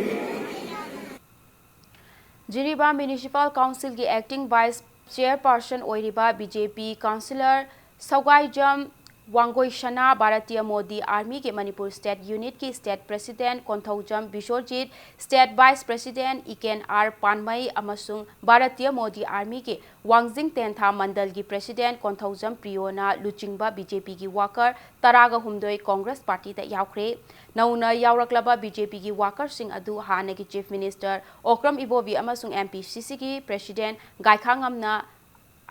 ꯖꯤꯔꯤꯕꯥꯝ ꯃ꯭ꯌꯨꯅꯤꯁꯤꯄꯥꯜ ꯀꯥꯎꯟꯁꯤꯜꯒꯤ ꯑꯦꯛꯇꯤꯡ ꯚꯥꯏꯁ ꯆꯦꯌꯔꯄꯔꯁꯟ ꯑꯣꯏꯔꯤꯕ B J P councillor Sougaijam Wangoi Sana Bharatiya Modi ꯑꯥꯔꯃꯤꯒꯤ ꯃꯅꯤꯄꯨꯔ ꯁ꯭ꯇꯦꯠ ꯌꯨꯅꯤꯠꯀꯤ state president Konthoujam Bishorjit, state vice president Iken R Panmei ꯑꯃꯁꯨꯡ ꯚꯥꯔꯇꯤꯌ ꯃꯣꯗꯤ ꯑꯥꯔꯃꯤꯒꯤ ꯋꯥꯡꯖꯤꯡ ꯇꯦꯟꯊꯥ ꯃꯟꯗꯜꯒꯤ ꯄ꯭ꯔꯦꯁꯤꯗꯦꯟꯠ ꯀꯣꯟꯊꯧꯖꯝ ꯄ꯭ꯔꯤꯌꯣꯅ ꯂꯨꯆꯤꯡꯕ ꯕꯤ ꯖꯦ ꯄꯤꯒꯤ ꯋꯥꯀꯔ ꯇꯔꯥꯒ ꯍꯨꯝꯗꯣꯏ ꯀꯣꯡꯒ꯭ꯔꯦꯁ ꯄꯥꯔꯇꯤꯗ ꯌꯥꯎꯈ꯭ꯔꯦ꯫ ꯅꯧꯅ ꯌꯥꯎꯔꯛꯂꯕ ꯕꯤ ꯖꯦ ꯄꯤꯒꯤ ꯋꯥꯀꯔꯁꯤꯡ ꯑꯗꯨ ꯍꯥꯟꯅꯒꯤ ꯆꯤꯐ ꯃꯤꯅꯤꯁꯇꯔ ꯑꯣꯀ꯭ꯔꯝ ꯏꯕꯣꯕꯤ ꯑꯃꯁꯨꯡ ꯑꯦꯝ ꯄꯤ ꯁꯤ ꯁꯤꯒꯤ ꯄ꯭ꯔꯦꯁꯤꯗꯦꯟꯠ ꯒꯥꯏꯈꯥꯉꯝꯅ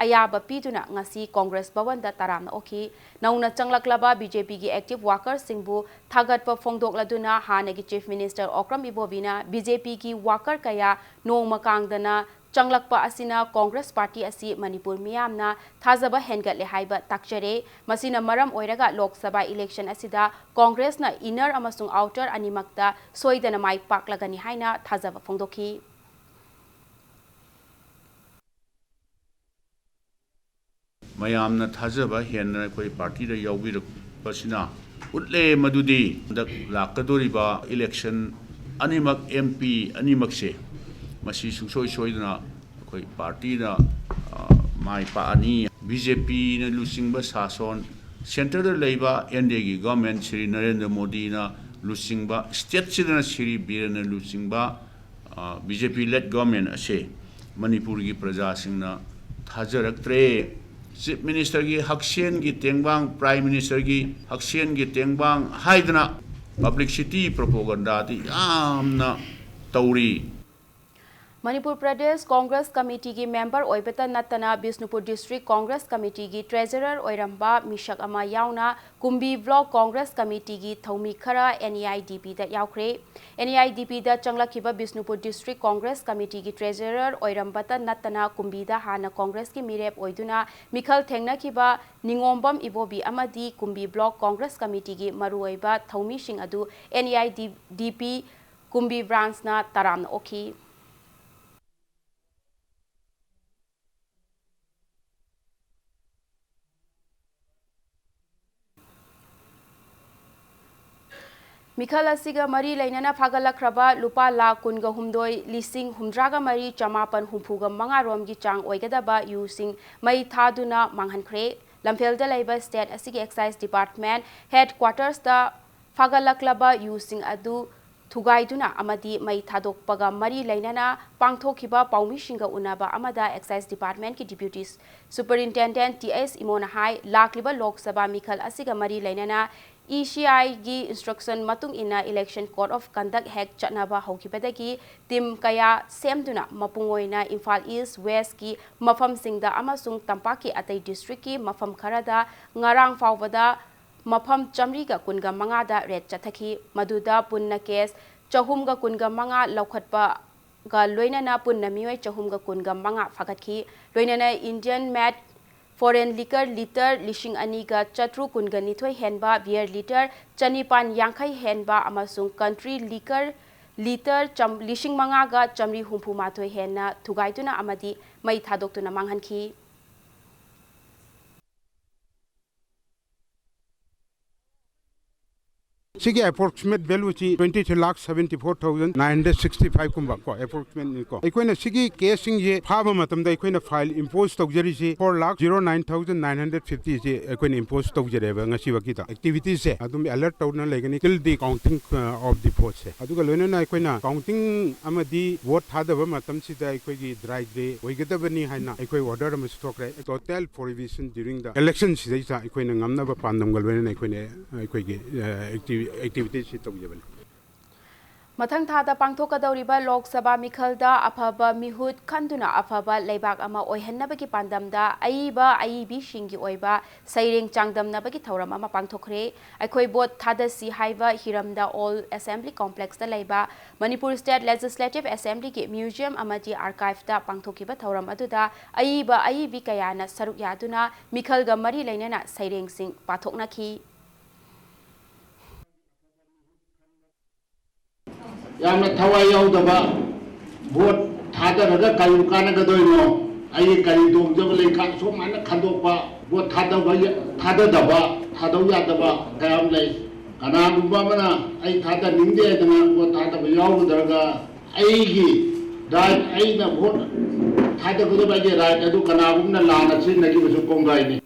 ꯑꯌꯥꯕ ꯄꯤꯗꯨꯅ ꯉꯁꯤ ꯀꯣꯡꯒ꯭ꯔꯦꯁ ꯚꯕꯟꯗ ꯇꯔꯥꯝꯅ ꯑꯣꯛꯈꯤ꯫ ꯅꯧꯅ ꯆꯪꯂꯛꯂꯕ ꯕꯤ ꯖꯦ ꯄꯤꯒꯤ ꯑꯦꯛꯇꯤꯚ ꯋꯥꯀꯔꯁꯤꯡꯕꯨ ꯊꯥꯒꯠꯄ ꯐꯣꯡꯗꯣꯛꯂꯗꯨꯅ ꯍꯥꯟꯅꯒꯤ ꯆꯤꯐ ꯃꯤꯅꯤꯁꯇꯔ ꯑꯣꯀ꯭ꯔꯝ ꯏꯕꯣꯕꯤꯅ ꯕꯤ ꯖꯦ ꯄꯤꯒꯤ ꯋꯥꯀꯔ ꯀꯌꯥ ꯅꯣꯡꯃ ꯀꯥꯡꯗꯅ ꯆꯪꯂꯛꯄ ꯑꯁꯤꯅ ꯀꯣꯡꯒ꯭ꯔꯦꯁ ꯄꯥꯔꯇꯤ ꯑꯁꯤ ꯃꯅꯤꯄꯨꯔ ꯃꯤꯌꯥꯝꯅ ꯊꯥꯖꯕ ꯍꯦꯟꯒꯠꯂꯦ ꯍꯥꯏꯕ ꯇꯥꯛꯆꯔꯦ꯫ ꯃꯁꯤꯅ ꯃꯔꯝ ꯑꯣꯏꯔꯒ ꯂꯣꯛ ꯁꯚꯥ ꯏꯂꯦꯛꯁꯟ ꯑꯁꯤꯗ ꯀꯣꯡꯒ꯭ꯔꯦꯁꯅ ꯏꯟꯅꯔ ꯑꯃꯁꯨꯡ ꯑꯥꯎꯇꯔ ꯑꯅꯤꯃꯛꯇ ꯁꯣꯏꯗꯅ ꯃꯥꯏ ꯄꯥꯛꯂꯒꯅꯤ ꯍꯥꯏꯅ ꯊꯥꯖꯕ ꯐꯣꯡꯗꯣꯛꯈꯤ꯫ ꯃꯌꯥꯝꯅ ꯊꯥꯖꯕ ꯍꯦꯟꯅ ꯑꯩꯈꯣꯏ ꯄꯥꯔꯇꯤꯗ ꯌꯥꯎꯕꯤꯔꯛꯄꯁꯤꯅ ꯎꯠꯂꯦ ꯃꯗꯨꯗꯤ ꯍꯟꯗꯛ ꯂꯥꯛꯀꯗꯧꯔꯤꯕ ꯏꯂꯦꯛꯁꯟ ꯑꯅꯤꯃꯛ ꯑꯦꯝ ꯄꯤ ꯑꯅꯤꯃꯛꯁꯦ ꯃꯁꯤ ꯁꯨꯡꯁꯣꯏ ꯁꯣꯏꯗꯅ ꯑꯩꯈꯣꯏ ꯄꯥꯔꯇꯤꯅ, ꯑ, ꯃꯥꯏ ꯄꯥꯛꯑꯅꯤ꯫ ꯕꯤ ꯖꯦ ꯄꯤꯅ ꯂꯨꯆꯤꯡꯕ ꯁꯥꯁꯣꯟ, ꯁꯦꯟꯇꯔꯗ ꯂꯩꯕ ꯑꯦꯟ ꯗꯤ ꯑꯦꯒꯤ ꯒꯚꯔꯟꯃꯦꯟꯠ ꯁ꯭ꯔꯤ ꯅꯔꯦꯟꯗ꯭ꯔ ꯃꯣꯗꯤꯅ ꯂꯨꯆꯤꯡꯕ, ꯁ꯭ꯇꯦꯠꯁꯤꯗꯅ ꯁ꯭ꯔꯤ ꯕꯤꯔꯦꯟꯅ ꯂꯨꯆꯤꯡꯕ, ꯑ, ꯕꯤ ꯖꯦ ꯄꯤ ꯂꯦꯗ ꯒꯚꯔꯟꯃꯦꯟꯠ ꯑꯁꯦ ꯃꯅꯤꯄꯨꯔꯒꯤ ꯄ꯭ꯔꯖꯥꯁꯤꯡꯅ ꯊꯥꯖꯔꯛꯇ꯭ꯔꯦ꯫ ꯆꯤꯐ ꯃꯤꯅꯤꯁꯇꯔꯒꯤ ꯍꯛꯁꯦꯜꯒꯤ ꯇꯦꯡꯕꯥꯡ, ꯄ꯭ꯔꯥꯏꯝ ꯃꯤꯅꯤꯁꯇꯔꯒꯤ ꯍꯛꯁꯦꯜꯒꯤ ꯇꯦꯡꯕꯥꯡ ꯍꯥꯏꯗꯅ ꯄꯕ꯭ꯂꯤꯁꯤꯇꯤ ꯄ꯭ꯔꯣꯄꯣꯒꯟꯗꯥꯗꯤ ꯌꯥꯝꯅ ꯇꯧꯔꯤ꯫ ꯃꯅꯤꯄꯨꯔ ꯄ꯭ꯔꯗꯦꯁ ꯀꯣꯡꯒ꯭ꯔꯦꯁ ꯀꯃꯤꯇꯤꯒꯤ ꯃꯦꯝꯕꯔ ꯑꯣꯏꯕꯇ ꯅꯠꯇꯅ ꯕꯤꯁꯅꯨꯄꯨꯔ ꯗꯤꯁꯇ꯭ꯔꯤꯛ ꯀꯣꯡꯒ꯭ꯔꯦꯁ ꯀꯃꯤꯇꯤꯒꯤ ꯇ꯭ꯔꯦꯖꯔꯔ ꯑꯣꯏꯔꯝꯕ ꯃꯤꯁꯛ ꯑꯃ ꯌꯥꯎꯅ ꯀꯨꯝꯕꯤ ꯕ꯭ꯂꯣꯛ ꯀꯣꯡꯒ꯭ꯔꯦꯁ ꯀꯃꯤꯇꯤꯒꯤ ꯊꯧꯃꯤ ꯈꯔ ꯑꯦꯟ ꯏ ꯑꯥꯏ ꯗꯤ ꯄꯤꯗ ꯌꯥꯎꯈ꯭ꯔꯦ꯫ ꯑꯦꯟ ꯏ ꯑꯥꯏ ꯗꯤ ꯄꯤꯗ ꯆꯪꯂꯛꯈꯤꯕ ꯕꯤꯁꯅꯨꯄꯨꯔ ꯗꯤꯁꯇ꯭ꯔꯤꯛ ꯀꯣꯡꯒ꯭ꯔꯦꯁ ꯀꯃꯤꯇꯤꯒꯤ ꯇ꯭ꯔꯦꯖꯔꯔ ꯑꯣꯏꯔꯝꯕꯇ ꯅꯠꯇꯅ ꯀꯨꯝꯕꯤꯗ ꯍꯥꯟꯅ ꯀꯣꯡꯒ꯭ꯔꯦꯁꯀꯤ ꯃꯤꯔꯦꯞ ꯑꯣꯏꯗꯨꯅ ꯃꯤꯈꯜ ꯊꯦꯡꯅꯈꯤꯕ ꯅꯤꯉꯣꯝꯕꯝ ꯏꯕꯣꯕꯤ ꯑꯃꯗꯤ ꯀꯨꯝꯕꯤ ꯕ꯭ꯂꯣꯛ ꯀꯣꯡꯒ꯭ꯔꯦꯁ ꯀꯃꯤꯇꯤꯒꯤ ꯃꯔꯨꯑꯣꯏꯕ ꯊꯧꯃꯤꯁꯤꯡ ꯑꯗꯨ ꯑꯦꯟ ꯏ ꯑꯥꯏ ꯗꯤ ꯄꯤ ꯀꯨꯝꯕꯤ ꯕ꯭ꯔꯥꯟꯁꯅ ꯇꯔꯥꯝꯅ ꯑꯣꯛꯈꯤ꯫ ꯃꯤꯈꯜ ꯑꯁꯤꯒ ꯃꯔꯤ ꯂꯩꯅꯅ ꯐꯥꯒꯠꯂꯛꯈ꯭ꯔꯕ ꯂꯨꯄꯥ ꯂꯥꯈ ꯀꯨꯟꯒ ꯍꯨꯝꯗꯣꯏ ꯂꯤꯁꯤꯡ ꯍꯨꯝꯗ꯭ꯔꯥꯒ ꯃꯔꯤ ꯆꯃꯥꯄꯟ ꯍꯨꯝꯐꯨꯒ ꯃꯉꯥ ꯔꯣꯝꯒꯤ ꯆꯥꯡ ꯑꯣꯏꯒꯗꯕ ꯌꯨꯁꯤꯡ ꯃꯩ ꯊꯥꯗꯨꯅ ꯃꯥꯡꯍꯟꯈ꯭ꯔꯦ꯫ ꯂꯝꯐꯦꯜꯗ ꯂꯩꯕ state ꯑꯁꯤꯒꯤ excise department headquarters ꯇ ꯐꯥꯒꯠꯂꯛꯂꯕ ꯌꯨꯁꯤꯡ ꯑꯗꯨ ꯊꯨꯒꯥꯏꯗꯨꯅ ꯑꯃꯗꯤ ꯃꯩ ꯊꯥꯗꯣꯛꯄꯒ ꯃꯔꯤ ꯂꯩꯅꯅ ꯄꯥꯡꯊꯣꯛꯈꯤꯕ ꯄꯥꯎꯃꯤꯁꯤꯡꯒ ꯎꯅꯕ ꯑꯃꯗ excise department ꯀꯤ deputy superintendent ꯇꯤ ꯑꯦꯁ ꯏꯃꯣꯅ ꯍꯥꯏ, ꯂꯥꯛꯂꯤꯕ ꯂꯣꯛ ꯁꯚꯥ ꯃꯤꯈꯜ ꯑꯁꯤꯒ ꯃꯔꯤ ꯂꯩꯅꯅ ꯏ ꯁꯤ ꯑꯥꯏ ꯒꯤ instruction ꯃꯇꯨꯡ ꯏꯟꯅ election code of conduct ꯍꯦꯛ ꯆꯠꯅꯕ ꯍꯧꯈꯤꯕꯗꯒꯤ team ꯀꯌꯥ ꯁꯦꯝꯗꯨꯅ ꯃꯄꯨꯡ ꯑꯣꯏꯅ ꯏꯝꯐꯥꯜ East, West ꯀꯤ ꯃꯐꯝꯁꯤꯡꯗ ꯑꯃꯁꯨꯡ ꯇꯝꯄꯥꯛꯀꯤ ꯑꯇꯩ district ꯀꯤ ꯃꯐꯝ ꯈꯔꯗ ꯉꯔꯥꯡ ꯐꯥꯎꯕꯗ ꯃꯐꯝ ꯆꯥꯃꯔꯤꯒ ꯀꯨꯟꯒ ꯃꯉꯥꯗ raid ꯆꯠꯊꯈꯤ꯫ ꯃꯗꯨꯗ ꯄꯨꯟꯅ case ꯆꯍꯨꯝꯒ ꯀꯨꯟꯒ ꯃꯉꯥ ꯂꯧꯈꯠꯄꯒ ꯂꯣꯏꯅꯅ ꯄꯨꯟꯅ ꯃꯤꯑꯣꯏ ꯆꯍꯨꯝꯒ ꯀꯨꯟꯒ ꯃꯉꯥ ꯐꯥꯒꯠꯈꯤ꯫ ꯂꯣꯏꯅꯅ Indian made foreign liquor litre ꯂꯤꯁꯤꯡ ꯑꯅꯤꯒ ꯆꯥꯇ꯭ꯔꯨꯛ ꯀꯨꯟꯒ ꯅꯤꯊꯣꯏ ꯍꯦꯟꯕ, beer litre ꯆꯅꯤꯄꯥꯟ ꯌꯥꯡꯈꯩ ꯍꯦꯟꯕ ꯑꯃꯁꯨꯡ country liquor litre ꯆꯥꯝ-, ꯂꯤꯁꯤꯡ ꯃꯉꯥꯒ ꯆꯥꯃꯔꯤ ꯍꯨꯝꯐꯨ ꯃꯥꯊꯣꯏ ꯍꯦꯟꯅ ꯊꯨꯒꯥꯏꯗꯨꯅ ꯑꯃꯗꯤ ꯃꯩ ꯊꯥꯗꯣꯛꯇꯨꯅ ꯃꯥꯡꯍꯟꯈꯤ꯫ ꯁꯤꯒꯤ approximate value ꯁꯤ twenty three lakh seventy four thousand nine hundred sixty five ꯀꯨꯝꯕ ꯀꯣ, approximate ꯅꯤꯀꯣ꯫ ꯑꯩꯈꯣꯏꯅ ꯁꯤꯒꯤ case ꯁꯤꯡꯁꯦ ꯐꯥꯕ ꯃꯇꯝꯗ ꯑꯩꯈꯣꯏꯅ fine impose ꯇꯧꯖꯔꯤꯁꯤ four lakh zero nine thousand nine hundred fifty ꯁꯤ ꯑꯩꯈꯣꯏꯅ impose ꯇꯧꯖꯔꯦꯕ ꯉꯁꯤꯐꯥꯎꯒꯤꯗ꯫ Activities ꯁꯦ ꯑꯗꯨꯝ alert ꯇꯧꯗꯨꯅ ꯂꯩꯒꯅꯤ till the counting, uh, of the vote ꯁꯦ꯫ ꯑꯗꯨꯒ ꯂꯣꯏꯅꯅ ꯑꯩꯈꯣꯏꯅ counting ꯑꯃꯗꯤ vote ꯊꯥꯗꯕ ꯃꯇꯝꯁꯤꯗ ꯑꯩꯈꯣꯏꯒꯤ dry day ꯑꯣꯏꯒꯗꯕꯅꯤ ꯍꯥꯏꯅ ꯑꯩꯈꯣꯏ order ꯑꯃꯁꯨ ꯊꯣꯛꯈ꯭ꯔꯦ꯫ Total prohibition during the election ꯁꯤꯗꯩꯁꯤꯗ ꯑꯩꯈꯣꯏꯅ ꯉꯝꯅꯕ ꯄꯥꯟꯗꯝꯒ ꯂꯣꯏꯅꯅ ꯑꯩꯈꯣꯏꯅ, ꯑꯩꯈꯣꯏꯒꯤ, ꯑ, activi-, activities ꯁꯤ ꯇꯧꯖꯕꯅꯤ꯫ ꯃꯊꯪ ꯊꯥꯗ ꯄꯥꯡꯊꯣꯛꯀꯗꯧꯔꯤꯕ ꯂꯣꯛ ꯁꯚꯥ ꯃꯤꯈꯜꯗ ꯑꯐꯕ ꯃꯤꯍꯨꯠ ꯈꯟꯗꯨꯅ ꯑꯐꯕ ꯂꯩꯕꯥꯛ ꯑꯃ ꯑꯣꯏꯍꯟꯅꯕꯒꯤ ꯄꯥꯟꯗꯝꯗ ꯑꯏꯕ ꯑꯏꯕꯤꯁꯤꯡꯒꯤ ꯑꯣꯏꯕ ꯁꯩꯔꯦꯡ ꯆꯥꯡꯗꯝꯅꯕꯒꯤ ꯊꯧꯔꯝ ꯑꯃ ꯄꯥꯡꯊꯣꯛꯈ꯭ꯔꯦ꯫ ꯑꯩꯈꯣꯏ vote ꯊꯥꯗꯁꯤ ꯍꯥꯏꯕ ꯍꯤꯔꯝꯗ Old Assembly Complex ꯇ ꯂꯩꯕ Manipur State Legislative Assembly ꯒꯤ museum ꯑꯃꯗꯤ archive ꯇ ꯄꯥꯡꯊꯣꯛꯈꯤꯕ ꯊꯧꯔꯝ ꯑꯗꯨꯗ ꯑꯏꯕ ꯑꯏꯕꯤ ꯀꯌꯥꯅ ꯁꯔꯨꯛ ꯌꯥꯗꯨꯅ ꯃꯤꯈꯜꯒ ꯃꯔꯤ ꯂꯩꯅꯅ ꯁꯩꯔꯦꯡꯁꯤꯡ ꯄꯥꯊꯣꯛꯅꯈꯤ꯫ ꯌꯥꯝꯅ ꯊꯋꯥꯏ ꯌꯥꯎꯗꯕ, vote ꯊꯥꯗꯔꯒ ꯀꯔꯤ ꯀꯥꯟꯅꯒꯗꯣꯏꯅꯣ? ꯑꯩꯒꯤ ꯀꯔꯤ ꯇꯣꯡꯖꯕ ꯂꯩ? ꯀ-, ꯁꯨꯃꯥꯏꯅ ꯈꯟꯗꯣꯛꯄ, vote ꯊꯥꯗꯕ ꯌ-, ꯊꯥꯗꯗꯕ, ꯊꯥꯗꯧ ꯌꯥꯗꯕ ꯀꯌꯥ ꯑꯃ ꯂꯩ꯫ ꯀꯅꯥꯒꯨꯝꯕ ꯑꯃꯅ ꯑꯩ ꯊꯥꯗꯅꯤꯡꯗꯦ ꯍꯥꯏꯗꯅ vote ꯊꯥꯗꯕ ꯌꯥꯎꯒꯗ꯭ꯔꯒ, ꯑꯩꯒꯤ right, ꯑꯩꯅ vote ꯊꯥꯗꯒꯗꯕ ꯑꯩꯒꯤ right ꯑꯗꯨ ꯀꯅꯥꯒꯨꯝꯕꯅ ꯂꯥꯟꯅ ꯁꯤꯖꯤꯟꯅꯈꯤꯕꯁꯨ ꯀꯣꯡꯒꯥꯏꯅꯤ꯫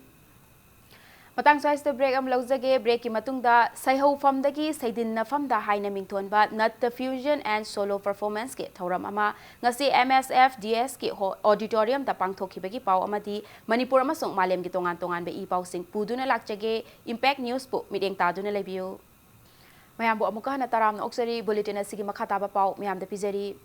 ꯃꯇꯥꯡ ꯁ꯭ꯋꯥꯏꯁꯤꯗ break ꯑꯃ ꯂꯧꯖꯒꯦ꯫ Breakꯀꯤ ꯃꯇꯨꯡꯗ ꯁꯩꯍꯧꯐꯝꯗꯒꯤ ꯁꯩꯗꯤꯟꯅꯐꯝꯗ ꯍꯥꯏꯅ ꯃꯤꯡꯊꯣꯟꯕ ꯅꯠꯇ fusion and solo performanceꯀꯤ ꯊꯧꯔꯝ ꯑꯃ ꯉꯁꯤ MSFDSꯀꯤ ho-, auditoriumꯗ ꯄꯥꯡꯊꯣꯛꯈꯤꯕꯒꯤ ꯄꯥꯎ ꯑꯃꯗꯤ ꯃꯅꯤꯄꯨꯔ ꯑꯃꯁꯨꯡ ꯃꯥꯂꯦꯝꯒꯤ ꯇꯣꯉꯥꯟ ꯇꯣꯉꯥꯟꯕ ꯏ ꯄꯥꯎꯁꯤꯡ ꯄꯨꯗꯨꯅ ꯂꯥꯛꯆꯒꯦ꯫ Impact Newsꯄꯨ ꯃꯤꯠꯌꯦꯡ ꯇꯥꯗꯨꯅ ꯂꯩꯕꯤꯌꯨ꯫ ꯃꯌꯥꯝꯕꯨ ꯑꯃꯨꯛꯀ ꯍꯟꯅ ꯇꯔꯥꯝꯅ ꯑꯣꯛꯆꯔꯤ꯫ Bulletin ꯑꯁꯤꯒꯤ ꯃꯈꯥ ꯇꯥꯕ ꯄꯥꯎ ꯃꯌꯥꯝꯗ ꯄꯤꯖꯔꯤ꯫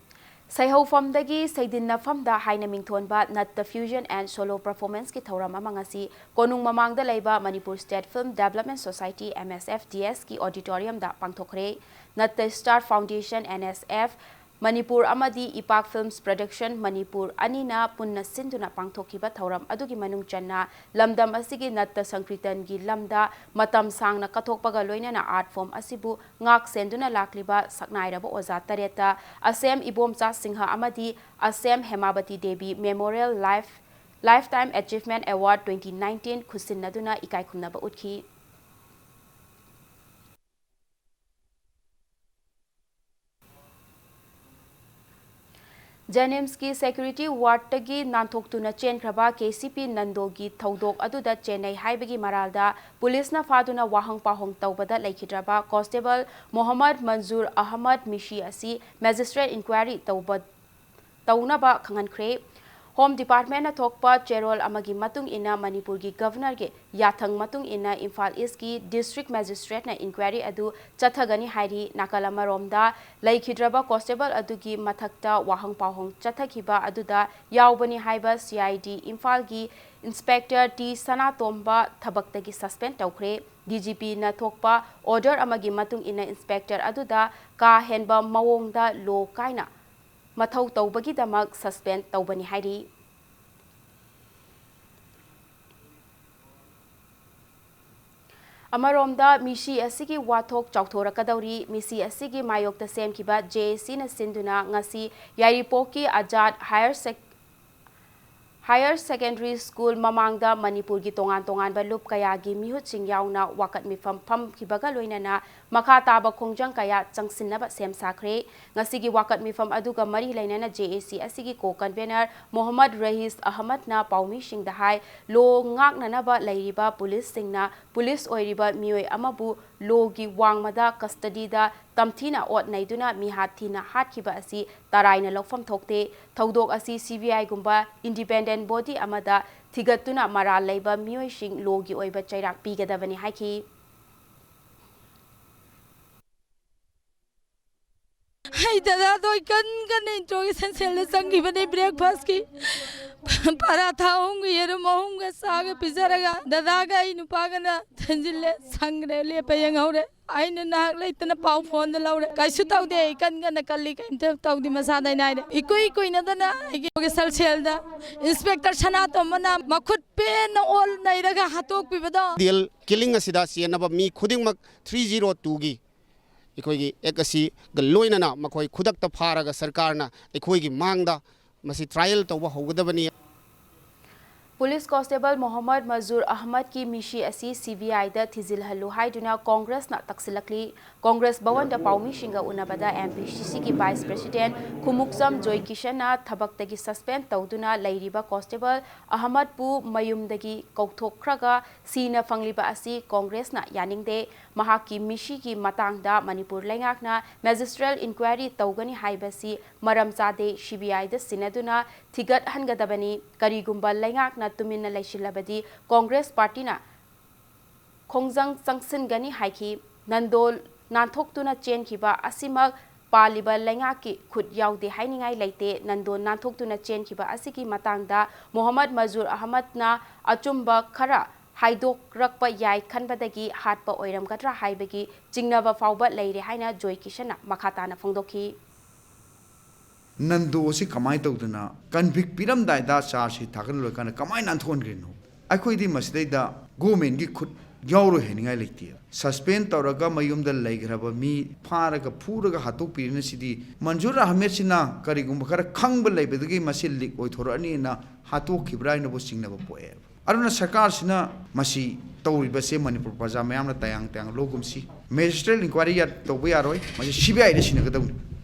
ꯁꯩꯍꯧꯐꯝꯗꯒꯤ ꯁꯩꯗꯤꯟꯅꯐꯝꯗ ꯍꯥꯏꯅ ꯃꯤꯡꯊꯣꯟꯕ ꯅꯠꯇ fusion and solo performanceꯀꯤ ꯊꯧꯔꯝ ꯑꯃ ꯉꯁꯤ ꯀꯣꯅꯨꯡ ꯃꯃꯥꯡꯗ ꯂꯩꯕ Manipur State Film Development Society, MSFDSꯀꯤ auditoriumꯗ ꯄꯥꯡꯊꯣꯛꯈ꯭ꯔꯦ꯫ ꯅꯠꯇ Star Foundation, NSF, ꯃꯅꯤꯄꯨꯔ ꯑꯃꯗꯤ ꯏꯄꯥꯛ Films Production ꯃꯅꯤꯄꯨꯔ ꯑꯅꯤꯅ ꯄꯨꯟꯅ ꯁꯤꯟꯗꯨꯅ ꯄꯥꯡꯊꯣꯛꯈꯤꯕ ꯊꯧꯔꯝ ꯑꯗꯨꯒꯤ ꯃꯅꯨꯡ ꯆꯟꯅ ꯂꯝꯗꯝ ꯑꯁꯤꯒꯤ ꯅꯠꯇ ꯁꯪꯀ꯭ꯔꯤꯇꯟꯒꯤ ꯂꯝꯗ ꯃꯇꯝ ꯁꯥꯡꯅ ꯀꯠꯊꯣꯛꯄꯒ ꯂꯣꯏꯅꯅ art form ꯑꯁꯤꯕꯨ ꯉꯥꯛ ꯁꯦꯟꯗꯨꯅ ꯂꯥꯛꯂꯤꯕ ꯁꯛꯅꯥꯏꯔꯕ ꯑꯣꯖꯥ ꯇꯔꯦꯠꯇ ꯑꯁꯦꯝ ꯏꯕꯣꯝꯆꯥ ꯁꯤꯡꯍ ꯑꯃꯗꯤ ꯑꯁꯦꯝ ꯍꯦꯃꯥꯕꯇꯤ Devi Memorial Life, Lifetime Achievement Award twenty nineteen ꯈꯨꯠꯁꯤꯟꯅꯗꯨꯅ ꯏꯀꯥꯏ ꯈꯨꯝꯅꯕ ꯎꯠꯈꯤ꯫ JNIMSꯀꯤ security wardꯇꯒꯤ ꯅꯥꯟꯊꯣꯛꯇꯨꯅ ꯆꯦꯟꯈ꯭ꯔꯕ KCP ꯅꯟꯗꯣꯒꯤ ꯊꯧꯗꯣꯛ ꯑꯗꯨꯗ ꯆꯦꯟꯅꯩ ꯍꯥꯏꯕꯒꯤ ꯃꯔꯥꯜꯗ ꯄꯨꯂꯤꯁꯅ ꯐꯥꯗꯨꯅ ꯋꯥꯍꯪ ꯄꯥꯎꯍꯪ ꯇꯧꯕꯗ ꯂꯩꯈꯤꯗ꯭ꯔꯕ Constable ꯃꯣꯍꯝꯃꯗ ꯃꯟꯖꯨꯔ ꯑꯍꯃꯗ ꯃꯤꯁꯤ ꯑꯁꯤ magistrate inquiry ꯇꯧꯕ, ꯇꯧꯅꯕ ꯈꯪꯍꯟꯈ꯭ꯔꯦ꯫ Home Departmentꯅ ꯊꯣꯛꯄ ꯆꯦꯔꯣꯜ ꯑꯃꯒꯤ ꯃꯇꯨꯡ ꯏꯟꯅ ꯃꯅꯤꯄꯨꯔꯒꯤ Governorꯒꯤ ꯌꯥꯊꯪ ꯃꯇꯨꯡ ꯏꯟꯅ ꯏꯝꯐꯥꯜ Eastꯀꯤ District Magistrateꯅ inquiry ꯑꯗꯨ ꯆꯠꯊꯒꯅꯤ ꯍꯥꯏꯔꯤ꯫ ꯅꯥꯀꯜ ꯑꯃꯔꯣꯝꯗ, ꯂꯩꯈꯤꯗ꯭ꯔꯕ Constable ꯑꯗꯨꯒꯤ ꯃꯊꯛꯇ ꯋꯥꯍꯪ ꯄꯥꯎꯍꯪ ꯆꯠꯊꯈꯤꯕ ꯑꯗꯨꯗ ꯌꯥꯎꯕꯅꯤ ꯍꯥꯏꯕ CID ꯏꯝꯐꯥꯜꯒꯤ Inspector ꯇꯤ ꯁꯅꯥꯇꯣꯝꯕ ꯊꯕꯛꯇꯒꯤ suspend ꯇꯧꯈ꯭ꯔꯦ꯫ DGPꯅ ꯊꯣꯛꯄ order ꯑꯃꯒꯤ ꯃꯇꯨꯡ ꯏꯟꯅ inspector ꯑꯗꯨꯗ ꯀꯥ ꯍꯦꯟꯕ ꯃꯑꯣꯡꯗ law ꯀꯥꯏꯅ ꯃꯊꯧ ꯇꯧꯕꯒꯤꯗꯃꯛ suspend ꯇꯧꯕꯅꯤ ꯍꯥꯏꯔꯤ꯫ ꯑꯃꯔꯣꯝꯗ, ꯃꯤꯁꯤ ꯑꯁꯤꯒꯤ ꯋꯥꯊꯣꯛ ꯆꯥꯎꯊꯣꯔꯛꯀꯗꯧꯔꯤ꯫ ꯃꯤꯁꯤ ꯑꯁꯤꯒꯤ ꯃꯥꯌꯣꯛꯇ ꯁꯦꯝꯈꯤꯕ JACꯅ ꯁꯤꯟꯗꯨꯅ ꯉꯁꯤ ꯌꯥꯏꯔꯤꯄꯣꯛꯀꯤ Azad Higher Sec-, Higher Secondary School ꯃꯃꯥꯡꯗ ꯃꯅꯤꯄꯨꯔꯒꯤ ꯇꯣꯉꯥꯟ ꯇꯣꯉꯥꯟꯕ ꯂꯨꯞ ꯀꯌꯥꯒꯤ ꯃꯤꯍꯨꯠꯁꯤꯡ ꯌꯥꯎꯅ ꯋꯥꯀꯠ ꯃꯤꯐꯝ ꯐꯝꯈꯤꯕꯒ ꯂꯣꯏꯅꯅ ꯃꯈꯥ ꯇꯥꯕ ꯈꯣꯡꯖꯪ ꯀꯌꯥ ꯆꯪꯁꯤꯟꯅꯕ ꯁꯦꯝ ꯁꯥꯈ꯭ꯔꯦ꯫ ꯉꯁꯤꯒꯤ ꯋꯥꯀꯠ ꯃꯤꯐꯝ ꯑꯗꯨꯒ ꯃꯔꯤ ꯂꯩꯅꯅ J A C ꯑꯁꯤꯒꯤ co-convener ꯃꯣꯍꯝꯃꯗ ꯔꯍꯤꯁ ꯑꯍꯃꯗꯅ ꯄꯥꯎꯃꯤꯁꯤꯡꯗ ꯍꯥꯏ, ꯂꯣ ꯉꯥꯛꯅꯅꯕ ꯂꯩꯔꯤꯕ ꯄꯨꯂꯤꯁꯁꯤꯡꯅ ꯄꯨꯂꯤꯁ ꯑꯣꯏꯔꯤꯕ ꯃꯤꯑꯣꯏ ꯑꯃꯕꯨ ꯂꯣꯒꯤ ꯋꯥꯡꯃꯗ ꯀꯁꯇꯗꯤꯗ ꯇꯝꯊꯤꯅ ꯑꯣꯠ ꯅꯩꯗꯨꯅ ꯃꯤꯍꯥꯠ ꯊꯤꯅ ꯍꯥꯠꯈꯤꯕ ꯑꯁꯤ ꯇꯔꯥꯏꯅ ꯂꯧꯐꯝ ꯊꯣꯛꯇꯦ꯫ ꯊꯧꯗꯣꯛ ꯑꯁꯤ C B I ꯒꯨꯝꯕ independent body ꯑꯃꯗ ꯊꯤꯒꯠꯇꯨꯅ ꯃꯔꯥꯜ ꯂꯩꯕ ꯃꯤꯑꯣꯏꯁꯤꯡ ꯂꯣꯒꯤ ꯑꯣꯏꯕ ꯆꯩꯔꯥꯛ ꯄꯤꯒꯗꯕꯅꯤ ꯍꯥꯏꯈꯤ꯫ ꯑꯩ ꯗꯗꯥꯗꯣ ꯑꯩ ꯀꯟ ꯀꯟꯅ interrogation cell ꯗ ꯆꯪꯈꯤꯕꯅꯦ꯫ Breakfast ꯀꯤ ꯄꯔꯥꯊꯥ ꯑꯍꯨꯝꯒ ꯌꯦꯔꯨꯝ ꯑꯍꯨꯝꯒ ꯆꯥꯒ ꯄꯤꯖꯔꯒ ꯗꯗꯥꯒ ꯑꯩ ꯅꯨꯄꯥꯒꯅ ꯊꯤꯟꯖꯤꯜꯂꯦ, ꯁꯪꯈ꯭ꯔꯦ, ꯂꯦꯞꯄ ꯌꯦꯡꯍꯧꯔꯦ꯫ ꯑꯩꯅ ꯅꯍꯥꯛ ꯂꯩꯇꯅ ꯄꯥꯎ phone ꯗ ꯂꯧꯔꯦ꯫ ꯀꯩꯁꯨ ꯇꯧꯗꯦ, ꯑꯩ ꯀꯟ ꯀꯟꯅ ꯀꯜꯂꯤ, ꯀꯩꯝꯇ ꯇꯧꯗꯦ, ꯃꯁꯥꯗ ꯑꯩꯅ ꯍꯥꯏꯔꯦ꯫ ꯏꯀꯨꯏ ꯀꯨꯏꯅꯗꯅ ꯑꯩꯒꯤ officer cell ꯗ Inspector ꯁꯅꯥꯇꯣꯝꯕꯅ ꯃꯈꯨꯠ ꯄꯦꯟꯅ ꯑꯣꯠ ꯅꯩꯔꯒ ꯍꯥꯠꯇꯣꯛꯄꯤꯕꯗꯣ꯫ Ideal killing ꯑꯁꯤꯗ ꯆꯦꯟꯅꯕ ꯃꯤ ꯈꯨꯗꯤꯡꯃꯛ three zero two ꯒꯤ ꯑꯩꯈꯣꯏꯒꯤ act ꯑꯁꯤꯒ ꯂꯣꯏꯅꯅ ꯃꯈꯣꯏ ꯈꯨꯗꯛꯇ ꯐꯥꯔꯒ ꯁꯔꯀꯥꯔꯅ ꯑꯩꯈꯣꯏꯒꯤ ꯃꯥꯡꯗ ꯃꯁꯤ trial ꯇꯧꯕ ꯍꯧꯒꯗꯕꯅꯤ꯫ ꯄꯨꯂꯤꯁ ꯀꯣꯟꯁꯇꯦꯕꯜ ꯃꯣꯍꯝꯃꯗ ꯃꯖꯨꯔ ꯑꯍꯃꯗꯀꯤ ꯃꯤꯁꯤ ꯑꯁꯤ C B I ꯗ ꯊꯤꯖꯤꯜꯍꯜꯂꯨ ꯍꯥꯏꯗꯨꯅ ꯀꯣꯡꯒ꯭ꯔꯦꯁꯅ ꯇꯛꯁꯤꯜꯂꯛꯂꯤ꯫ Congress ꯚꯋꯟꯗ ꯄꯥꯎꯃꯤꯁꯤꯡꯒ ꯎꯅꯕꯗ M P C C ꯒꯤ vice president ꯈꯨꯃꯨꯛꯆꯝ ꯖꯣꯏꯀꯤꯁꯟꯅ ꯊꯕꯛꯇꯒꯤ suspend ꯇꯧꯗꯨꯅ ꯂꯩꯔꯤꯕ ꯀꯣꯟꯁꯇꯦꯕꯜ ꯑꯍꯃꯗꯄꯨ ꯃꯌꯨꯝꯗꯒꯤ ꯀꯧꯊꯣꯛꯈ꯭ꯔꯒ ꯁꯤꯅ ꯐꯪꯂꯤꯕ ꯑꯁꯤ ꯀꯣꯡꯒ꯭ꯔꯦꯁꯅ ꯌꯥꯅꯤꯡꯗꯦ꯫ ꯃꯍꯥꯛꯀꯤ ꯃꯤꯁꯤꯒꯤ ꯃꯇꯥꯡꯗ ꯃꯅꯤꯄꯨꯔ ꯂꯩꯉꯥꯛꯅ magisterial inquiry ꯇꯧꯒꯅꯤ ꯍꯥꯏꯕꯁꯤ ꯃꯔꯝ ꯆꯥꯗꯦ꯫ C B I ꯗ ꯁꯤꯟꯅꯗꯨꯅ ꯊꯤꯒꯠꯍꯟꯒꯗꯕꯅꯤ꯫ ꯀꯔꯤꯒꯨꯝꯕ ꯂꯩꯉꯥꯛꯅ ꯇꯨꯃꯤꯟꯅ ꯂꯩꯁꯤꯜꯂꯕꯗꯤ ꯀꯣꯡꯒ꯭ꯔꯦꯁ ꯄꯥꯔꯇꯤꯅ ꯈꯣꯡꯖꯪ ꯆꯪꯁꯤꯟꯒꯅꯤ ꯍꯥꯏꯈꯤ꯫ ꯅꯟꯗꯣ ꯅꯥꯟꯊꯣꯛꯇꯨꯅ ꯆꯦꯟꯈꯤꯕ ꯑꯁꯤꯃꯛ ꯄꯥꯜꯂꯤꯕ ꯂꯩꯉꯥꯛꯀꯤ ꯈꯨꯠ ꯌꯥꯎꯗꯦ ꯍꯥꯏꯅꯤꯡꯉꯥꯏ ꯂꯩꯇꯦ꯫ ꯅꯟꯗꯣ ꯅꯥꯟꯊꯣꯛꯇꯨꯅ ꯆꯦꯟꯈꯤꯕ ꯑꯁꯤꯒꯤ ꯃꯇꯥꯡꯗ ꯃꯣꯍꯝꯃꯗ ꯃꯖꯨꯔ ꯑꯍꯃꯗꯅ ꯑꯆꯨꯝꯕ ꯈꯔ ꯍꯥꯏꯗꯣꯛꯔꯛꯄ ꯌꯥꯏ ꯈꯟꯕꯗꯒꯤ ꯍꯥꯠꯄ ꯑꯣꯏꯔꯝꯒꯗ꯭ꯔꯥ ꯍꯥꯏꯕꯒꯤ ꯆꯤꯡꯅꯕ ꯐꯥꯎꯕ ꯂꯩꯔꯦ ꯍꯥꯏꯅ ꯖꯣꯏ ꯀꯤꯁꯟꯅ ꯃꯈꯥ ꯇꯥꯅ ꯐꯣꯡꯗꯣꯛꯈꯤ꯫ ꯅꯟꯗꯣ ꯑꯁꯤ ꯀꯃꯥꯏꯅ ꯇꯧꯗꯅ convict ꯄꯤꯔꯝꯗꯥꯏꯗ charge sheet ꯊꯥꯒꯠꯂ ꯂꯣꯏꯔꯀꯥꯟꯗ ꯀꯃꯥꯏꯅ ꯅꯥꯟꯊꯣꯛꯍꯟꯈ꯭ꯔꯤꯅꯣ? ꯑꯩꯈꯣꯏꯗꯤ ꯃꯁꯤꯗꯩꯗ government ꯀꯤ ꯈꯨꯠ ꯌꯥꯎꯔꯣꯏ ꯍꯥꯏꯅꯤꯡꯉꯥꯏ ꯂꯩꯇꯦ꯫ ꯁꯁꯄꯦꯟ ꯇꯧꯔꯒ ꯃꯌꯨꯝꯗ ꯂꯩꯈ꯭ꯔꯕ ꯃꯤ ꯐꯥꯔꯒ ꯐꯨꯔꯒ ꯍꯥꯠꯇꯣꯛꯄꯤꯔꯤꯅ ꯁꯤꯗꯤ ꯃꯟꯖꯨꯔ ꯑꯍꯃꯦꯗꯁꯤꯅ ꯀꯔꯤꯒꯨꯝꯕ ꯈꯔ ꯈꯪꯕ ꯂꯩꯕꯗꯒꯤ ꯃꯁꯤ ꯂꯤꯛ ꯑꯣꯏꯊꯣꯔꯛꯑꯅꯤꯅ ꯍꯥꯠꯇꯣꯛꯈꯤꯕ꯭ꯔꯥ ꯍꯥꯏꯅꯕꯨ ꯆꯤꯡꯅꯕ ꯄꯣꯛꯑꯦꯕ꯫ ꯑꯗꯨꯅ ꯁꯔꯀꯥꯔꯁꯤꯅ ꯃꯁꯤ ꯇꯧꯔꯤꯕꯁꯦ ꯃꯅꯤꯄꯨꯔ ꯄ꯭ꯔꯖꯥ ꯃꯌꯥꯝꯅ ꯇꯌꯥꯡ ꯇꯌꯥꯡ ꯂꯧꯒꯨꯝꯁꯤ꯫ ꯃꯦꯖꯤꯁꯇ꯭ꯔꯦꯠ ꯏꯟꯀ꯭ꯋꯥꯏꯔꯤ ꯌꯥ-, ꯇꯧꯕ ꯌꯥꯔꯣꯏ, ꯃꯁꯤ ꯁꯤ ꯕꯤ ꯑꯥꯏꯗ ꯁꯤꯟꯅꯒꯗꯧꯅꯤ꯫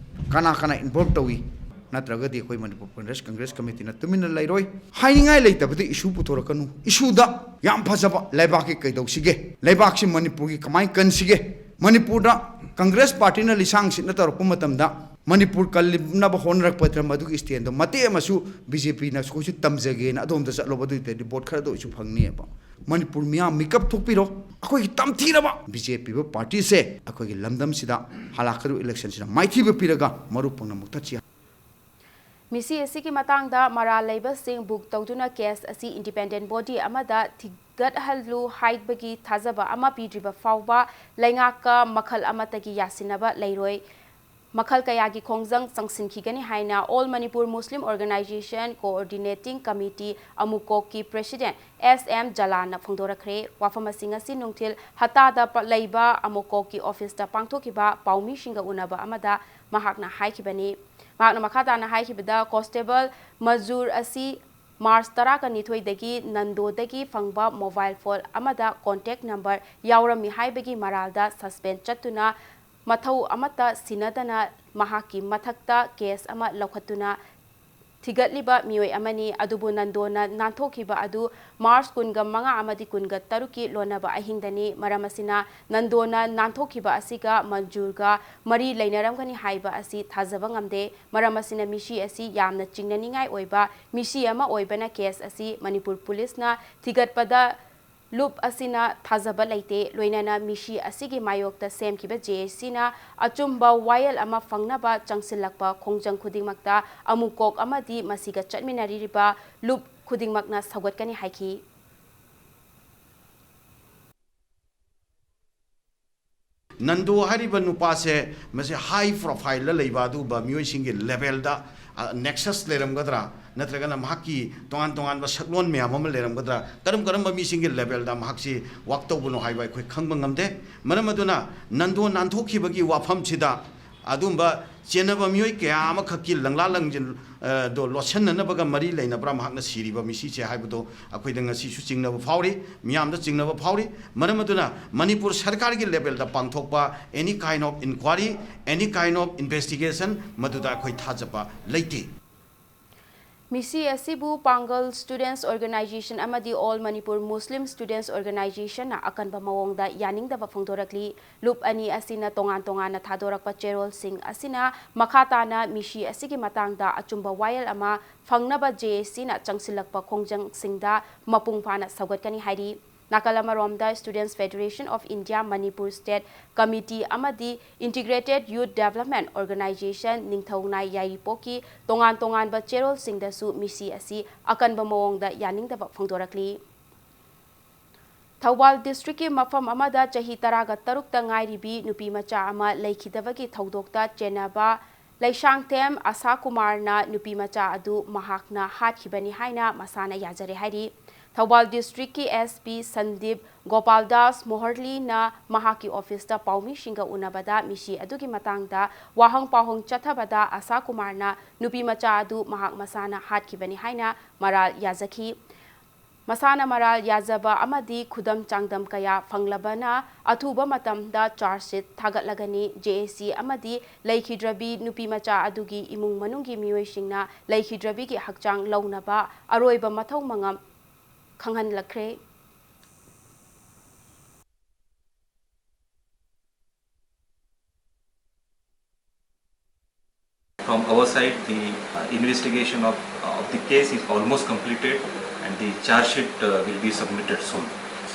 ꯀꯅꯥ ꯀꯅꯥ ꯏꯟꯚꯣꯜꯕ ꯇꯧꯏ? ꯅꯠꯇ꯭ꯔꯒꯗꯤ ꯑꯩꯈꯣꯏ ꯃꯅꯤꯄꯨꯔ ꯄ꯭ꯔꯗꯦꯁ ꯀꯪꯒ꯭ꯔꯦꯁ ꯀꯃꯤꯇꯤꯅ ꯇꯨꯃꯤꯟꯅ ꯂꯩꯔꯣꯏ꯫ ꯍꯥꯏꯅꯤꯡꯉꯥꯏ ꯂꯩꯇꯕꯗꯤ ꯏꯁꯨ ꯄꯨꯊꯣꯔꯛꯀꯅꯨ꯫ ꯏꯁꯨꯗ ꯌꯥꯝ ꯐꯖꯕ ꯂꯩꯕꯥꯛꯀꯤ ꯀꯩꯗꯧꯁꯤꯒꯦ? ꯂꯩꯕꯥꯛꯁꯤ ꯃꯅꯤꯄꯨꯔꯒꯤ ꯀꯃꯥꯏꯅ ꯀꯟꯁꯤꯒꯦ? ꯃꯅꯤꯄꯨꯔꯗ ꯀꯪꯒ꯭ꯔꯦꯁ ꯄꯥꯔꯇꯤꯅ ꯂꯤꯁꯥꯡ ꯁꯤꯠꯅ ꯇꯧꯔꯛꯄ ꯃꯇꯝꯗ ꯃꯅꯤꯄꯨꯔ ꯀꯜꯂꯤꯅꯕ ꯍꯣꯠꯅꯔꯛꯄꯗ ꯃꯗꯨꯒꯤ ꯏꯁꯇꯦꯟꯗꯣ ꯃꯇꯦꯛ ꯑꯃꯁꯨ ꯕꯤ ꯖꯦ ꯄꯤꯅ ꯑꯩꯈꯣꯏꯁꯨ ꯇꯝꯖꯒꯦꯅ ꯑꯗꯣꯝꯗ ꯆꯠꯂꯣꯕ, ꯑꯗꯨ ꯑꯣꯏꯇꯥꯔꯗꯤ ꯚꯣꯠ ꯈꯔꯗ ꯑꯣꯏꯁꯨ ꯐꯪꯅꯤꯕ꯫ ꯃꯅꯤꯄꯨꯔ ꯃꯤꯌꯥꯝ ꯃꯤꯀꯞ ꯊꯣꯛꯄꯤꯔꯣ꯫ ꯑꯩꯈꯣꯏꯒꯤ ꯇꯝꯊꯤꯔꯕ ꯕꯤ ꯖꯦ ꯄꯤ ꯄꯥꯔꯇꯤꯁꯦ ꯑꯩꯈꯣꯏꯒꯤ ꯂꯝꯗꯝꯁꯤꯗ ꯍꯂꯛꯀꯗꯧꯔꯤꯕ ꯏꯂꯦꯛꯁꯟꯁꯤꯗ ꯃꯥꯏꯊꯤꯕ ꯄꯤꯔꯒ ꯃꯔꯨ ꯐꯪꯅ ꯃꯨꯛꯊꯠꯁꯤ꯫ ꯃꯤꯁꯤ ꯑꯁꯤꯒꯤ ꯃꯇꯥꯡꯗ ꯃꯔꯥꯜ ꯂꯩꯕꯁꯤꯡ ꯕꯨꯛ ꯇꯧꯗꯨꯅ ꯀꯦꯁ ꯑꯁꯤ ꯏꯟꯗꯤꯄꯦꯟꯗꯦꯟ ꯕꯣꯗꯤ ꯑꯃꯗ ꯊꯤꯒꯠꯍꯜꯂꯨ ꯍꯥꯏꯕꯒꯤ ꯊꯥꯖꯕ ꯑꯃ ꯄꯤꯗ꯭ꯔꯤꯕ ꯐꯥꯎꯕ ꯂꯩꯉꯥꯛꯀ ꯃꯈꯜ ꯑꯃꯠꯇꯒꯤ ꯌꯥꯁꯤꯟꯅꯕ ꯂꯩꯔꯣꯏ꯫ ꯃꯈꯜ ꯀꯌꯥꯒꯤ ꯈꯣꯡꯖꯪ ꯆꯪꯁꯤꯟꯈꯤꯒꯅꯤ ꯍꯥꯏꯅ ꯑꯣꯜ ꯃꯅꯤꯄꯨꯔ ꯃꯨꯁꯂꯤꯝ ꯑꯣꯔꯒꯅꯥꯏꯖꯦꯁꯟ ꯀꯣꯑꯣꯔꯗꯤꯅꯦꯇꯤꯡ ꯀꯃꯤꯇꯤ ꯑꯃꯨꯀꯣꯛꯀꯤ ꯄ꯭ꯔꯦꯁꯤꯗꯦꯟ ꯑꯦꯁ ꯑꯦꯝ ꯖꯂꯥꯟꯅ ꯐꯣꯡꯗꯣꯔꯛꯈ꯭ꯔꯦ꯫ ꯋꯥꯐꯝ ꯑꯁꯤꯡ ꯑꯁꯤ ꯅꯨꯡꯊꯤꯜ ꯍꯇꯥꯗ ꯄ-, ꯂꯩꯕ ꯑꯃꯨꯀꯣꯛꯀꯤ ꯑꯣꯐꯤꯁꯇ ꯄꯥꯡꯊꯣꯛꯈꯤꯕ ꯄꯥꯎꯃꯤꯁꯤꯡꯒ ꯎꯅꯕ ꯑꯃꯗ ꯃꯍꯥꯛꯅ ꯍꯥꯏꯈꯤꯕꯅꯤ꯫ ꯃꯍꯥꯛꯅ ꯃꯈꯥ ꯇꯥꯅ ꯍꯥꯏꯈꯤꯕꯗ, ꯀꯣꯟꯁꯇꯦꯕꯜ ꯃꯖꯨꯔ ꯑꯁꯤ ꯃꯥꯔꯆ ꯇꯔꯥꯒ ꯅꯤꯊꯣꯏꯗꯒꯤ ꯅꯟꯗꯣꯗꯒꯤ ꯐꯪꯕ ꯃꯣꯕꯥꯏꯜ ꯐꯣꯟ ꯑꯃꯗ ꯀꯣꯟꯇꯦꯛ ꯅꯝꯕꯔ ꯌꯥꯎꯔꯝꯃꯤ ꯍꯥꯏꯕꯒꯤ ꯃꯔꯥꯜꯗ ꯁꯁꯄꯦꯟ ꯆꯠꯇꯨꯅ ꯃꯊꯧ ꯑꯃꯠꯇ ꯁꯤꯟꯅꯗꯅ ꯃꯍꯥꯛꯀꯤ ꯃꯊꯛꯇ ꯀꯦꯁ ꯑꯃ ꯂꯧꯈꯠꯇꯨꯅ ꯊꯤꯒꯠꯂꯤꯕ ꯃꯤꯑꯣꯏ ꯑꯃꯅꯤ꯫ ꯑꯗꯨꯕꯨ ꯅꯟꯗꯣꯅ ꯅꯥꯟꯊꯣꯛꯈꯤꯕ ꯑꯗꯨ ꯃꯥꯔꯆ ꯀꯨꯟꯒ ꯃꯉꯥ ꯑꯃꯗꯤ ꯀꯨꯟꯒ ꯇꯔꯨꯛꯀꯤ ꯂꯣꯟꯅꯕ ꯑꯍꯤꯡꯗꯅꯤ꯫ ꯃꯔꯝ ꯑꯁꯤꯅ ꯅꯟꯗꯣꯅ ꯅꯥꯟꯊꯣꯛꯈꯤꯕ ꯑꯁꯤꯒ ꯃꯟꯖꯨꯔꯒ ꯃꯔꯤ ꯂꯩꯅꯔꯝꯒꯅꯤ ꯍꯥꯏꯕ ꯑꯁꯤ ꯊꯥꯖꯕ ꯉꯝꯗꯦ꯫ ꯃꯔꯝ ꯑꯁꯤꯅ ꯃꯤꯁꯤ ꯑꯁꯤ ꯌꯥꯝꯅ ꯆꯤꯡꯅꯅꯤꯡꯉꯥꯏ ꯑꯣꯏꯕ ꯃꯤꯁꯤ ꯑꯃ ꯑꯣꯏꯕꯅ ꯀꯦꯁ ꯑꯁꯤ ꯃꯅꯤꯄꯨꯔ ꯄꯨꯂꯤꯁꯅ ꯊꯤꯒꯠꯄꯗ ꯂꯨꯞ ꯑꯁꯤꯅ ꯊꯥꯖꯕ ꯂꯩꯇꯦ꯫ ꯂꯣꯏꯅꯅ ꯃꯤꯁꯤ ꯑꯁꯤꯒꯤ ꯃꯥꯌꯣꯛꯇ ꯁꯦꯝꯈꯤꯕ ꯖꯦ ꯑꯦꯁ ꯁꯤꯅ ꯑꯆꯨꯝꯕ ꯋꯥꯌꯦꯜ ꯑꯃ ꯐꯪꯅꯕ ꯆꯪꯁꯤꯜꯂꯛꯄ ꯈꯣꯡꯖꯪ ꯈꯨꯗꯤꯡꯃꯛꯇ ꯑꯃꯨꯀꯣꯛ ꯑꯃꯗꯤ ꯃꯁꯤꯒ ꯆꯠꯃꯤꯟꯅꯔꯤꯕ ꯂꯨꯞ ꯈꯨꯗꯤꯡꯃꯛꯅ ꯁꯧꯒꯠꯀꯅꯤ ꯍꯥꯏꯈꯤ꯫ ꯅꯟꯗꯣ ꯍꯥꯏꯔꯤꯕ ꯅꯨꯄꯥꯁꯦ ꯃꯁꯤ high profile ꯂꯩꯕ ꯑꯗꯨꯒꯨꯝꯕ ꯃꯤꯑꯣꯏꯁꯤꯡꯒꯤ level ꯗ, ꯑ, nexus ꯂꯩꯔꯝꯒꯗ꯭ꯔꯥ, ꯅꯠꯇ꯭ꯔꯒꯅ ꯃꯍꯥꯛꯀꯤ ꯇꯣꯉꯥꯟ ꯇꯣꯉꯥꯟꯕ ꯁꯛꯂꯣꯟ ꯃꯌꯥꯝ ꯑꯃ ꯂꯩꯔꯝꯒꯗ꯭ꯔꯥ, ꯀꯔꯝ ꯀꯔꯝꯕ ꯃꯤꯁꯤꯡꯒꯤ level ꯗ ꯃꯍꯥꯛꯁꯤ work ꯇꯧꯕꯅꯣ ꯍꯥꯏꯕ ꯑꯩꯈꯣꯏ ꯈꯪꯕ ꯉꯝꯗꯦ꯫ ꯃꯔꯝ ꯑꯗꯨꯅ ꯅꯟꯗꯣ ꯅꯥꯟꯊꯣꯛꯈꯤꯕꯒꯤ ꯋꯥꯐꯝꯁꯤꯗ ꯑꯗꯨꯒꯨꯝꯕ ꯆꯦꯟꯅꯕ ꯃꯤꯑꯣꯏ ꯀꯌꯥ ꯑꯃꯈꯛꯀꯤ ꯂꯪꯂꯥ ꯂꯪꯖꯤꯟ, ꯑ, ꯗꯣ ꯂꯣꯠꯁꯤꯟꯅꯅꯕꯒ ꯃꯔꯤ ꯂꯩꯅꯕ꯭ꯔꯥ ꯃꯍꯥꯛꯅ ꯁꯤꯔꯤꯕ ꯃꯤꯁꯤꯁꯦ ꯍꯥꯏꯕꯗꯣ ꯑꯩꯈꯣꯏꯗ ꯉꯁꯤꯁꯨ ꯆꯤꯡꯅꯕ ꯐꯥꯎꯔꯤ, ꯃꯤꯌꯥꯝꯗ ꯆꯤꯡꯅꯕ ꯐꯥꯎꯔꯤ꯫ ꯃꯔꯝ ꯑꯗꯨꯅ ꯃꯅꯤꯄꯨꯔ ꯁꯔꯀꯥꯔꯒꯤ level ꯗ ꯄꯥꯡꯊꯣꯛꯄ any kind of inquiry, any kind of investigation ꯃꯗꯨꯗ ꯑꯩꯈꯣꯏ ꯊꯥꯖꯕ ꯂꯩꯇꯦ꯫ ꯃꯤꯁꯤ ꯑꯁꯤꯕꯨ ꯄꯥꯡꯒꯜ Students Organisation ꯑꯃꯗꯤ All Manipur Muslim Students Organisation ꯅ ꯑꯀꯟꯕ ꯃꯑꯣꯡꯗ ꯌꯥꯅꯤꯡꯗꯕ ꯐꯣꯡꯗꯣꯔꯛꯂꯤ꯫ ꯂꯨꯞ ꯑꯅꯤ ꯑꯁꯤꯅ ꯇꯣꯉꯥꯟ ꯇꯣꯉꯥꯟꯅ ꯊꯥꯗꯣꯔꯛꯄ ꯆꯦꯔꯣꯜꯁꯤꯡ ꯑꯁꯤꯅ ꯃꯈꯥ ꯇꯥꯅ ꯃꯤꯁꯤ ꯑꯁꯤꯒꯤ ꯃꯇꯥꯡꯗ ꯑꯆꯨꯝꯕ ꯋꯥꯌꯦꯜ ꯑꯃ ꯐꯪꯅꯕ J A C ꯅ ꯆꯪꯁꯤꯜꯂꯛꯄ ꯈꯣꯡꯖꯪꯁꯤꯡꯗ ꯃꯄꯨꯡ ꯐꯥꯅ ꯁꯧꯒꯠꯀꯅꯤ ꯍꯥꯏꯔꯤ꯫ ꯅꯥꯀꯜ ꯑꯃꯔꯣꯝꯗ Students Federation of India Manipur State Committee ꯑꯃꯗꯤ Integrated Youth Development Organisation ꯅꯤꯡꯊꯧꯅꯥꯏ ꯌꯥꯏꯔꯤꯄꯣꯛꯀꯤ ꯇꯣꯉꯥꯟ ꯇꯣꯉꯥꯟꯕ ꯆꯦꯔꯣꯜꯁꯤꯡꯗꯁꯨ ꯃꯤꯁꯤ ꯑꯁꯤ ꯑꯀꯟꯕ ꯃꯑꯣꯡꯗ ꯌꯥꯅꯤꯡꯗꯕ ꯐꯣꯡꯗꯣꯔꯛꯂꯤ꯫ ꯊꯧꯕꯥꯜ district ꯀꯤ ꯃꯐꯝ ꯑꯃꯗ ꯆꯍꯤ ꯇꯔꯥꯒ ꯇꯔꯨꯛꯇ ꯉꯥꯏꯔꯤꯕꯤ ꯅꯨꯄꯤ ꯃꯆꯥ ꯑꯃ ꯂꯩꯈꯤꯗꯕꯒꯤ ꯊꯧꯗꯣꯛꯇ ꯆꯦꯟꯅꯕ ꯂꯩꯁꯥꯡꯊꯦꯝ ꯑꯁꯥ ꯀꯨꯃꯥꯔꯅ ꯅꯨꯄꯤ ꯃꯆꯥ ꯑꯗꯨ ꯃꯍꯥꯛꯅ ꯍꯥꯠꯈꯤꯕꯅꯤ ꯍꯥꯏꯅ ꯃꯁꯥꯅ ꯌꯥꯖꯔꯦ ꯍꯥꯏꯔꯤ꯫ ꯊꯧꯕꯥꯜ district ꯀꯤ S P ꯁꯟꯗꯤꯞ ꯒꯣꯄꯥꯜ ꯗꯥꯁ ꯃꯣꯍꯔꯂꯤꯅ ꯃꯍꯥꯛꯀꯤ office ꯇ ꯄꯥꯎꯃꯤꯁꯤꯡꯒ ꯎꯅꯕꯗ ꯃꯤꯁꯤ ꯑꯗꯨꯒꯤ ꯃꯇꯥꯡꯗ ꯋꯥꯍꯪ ꯄꯥꯎꯍꯪ ꯆꯠꯊꯕꯗ ꯑꯁꯥ ꯀꯨꯃꯥꯔꯅ ꯅꯨꯄꯤ ꯃꯆꯥ ꯑꯗꯨ ꯃꯍꯥꯛ ꯃꯁꯥꯅ ꯍꯥꯠꯈꯤꯕꯅꯤ ꯍꯥꯏꯅ ꯃꯔꯥꯜ ꯌꯥꯖꯈꯤ꯫ ꯃꯁꯥꯅ ꯃꯔꯥꯜ ꯌꯥꯖꯕ ꯑꯃꯗꯤ ꯈꯨꯗꯝ ꯆꯥꯡꯗꯝ ꯀꯌꯥ ꯐꯪꯂꯕꯅ ꯑꯊꯨꯕ ꯃꯇꯝꯗ charge sheet ꯊꯥꯒꯠꯂꯒꯅꯤ꯫ J A C ꯑꯃꯗꯤ ꯂꯩꯈꯤꯗ꯭ꯔꯕꯤ ꯅꯨꯄꯤ ꯃꯆꯥ ꯑꯗꯨꯒꯤ ꯏꯃꯨꯡ ꯃꯅꯨꯡꯒꯤ ꯃꯤꯑꯣꯏꯁꯤꯡꯅ ꯂꯩꯈꯤꯗ꯭ꯔꯕꯤꯒꯤ ꯍꯛꯆꯥꯡ ꯂꯧꯅꯕ ꯑꯔꯣꯏꯕ ꯃꯊꯧ ꯃꯉꯝ ꯈꯪꯍꯜꯂꯛꯈ꯭ꯔꯦ꯫ From our side, the, uh, investigation of, uh, of the case is almost completed, and the charge sheet, uh, will be submitted soon.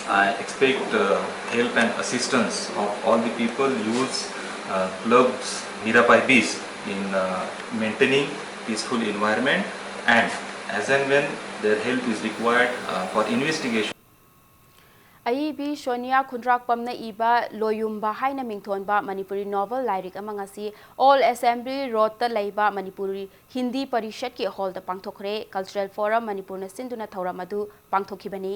I expect, uh, help and assistance of all the people use, uh, clubs, Mirabai Beach in, uh, maintaining peaceful environment, and as and when their help is required, uh, for investigation. ꯑꯏꯕꯤ Sonia ꯈꯨꯟꯗ꯭ꯔꯥꯛꯄꯝꯅ ꯏꯕ ꯂꯣꯌꯨꯝꯕ ꯍꯥꯏꯅ ꯃꯤꯡꯊꯣꯟꯕ Manipuri novel ꯂꯥꯏꯔꯤꯛ ꯑꯃ ꯉꯁꯤ all assembly ꯔꯣꯗꯇ ꯂꯩꯕ ꯃꯅꯤꯄꯨꯔꯤ ꯍꯤꯟꯗꯤ ꯄꯔꯤꯁꯠꯀꯤ ꯍꯣꯜꯗ ꯄꯥꯡꯊꯣꯛꯈ꯭ꯔꯦ꯫ Cultural form ꯃꯅꯤꯄꯨꯔꯅ ꯁꯤꯟꯗꯨꯅ ꯊꯧꯔꯝ ꯑꯗꯨ ꯄꯥꯡꯊꯣꯛꯈꯤꯕꯅꯤ꯫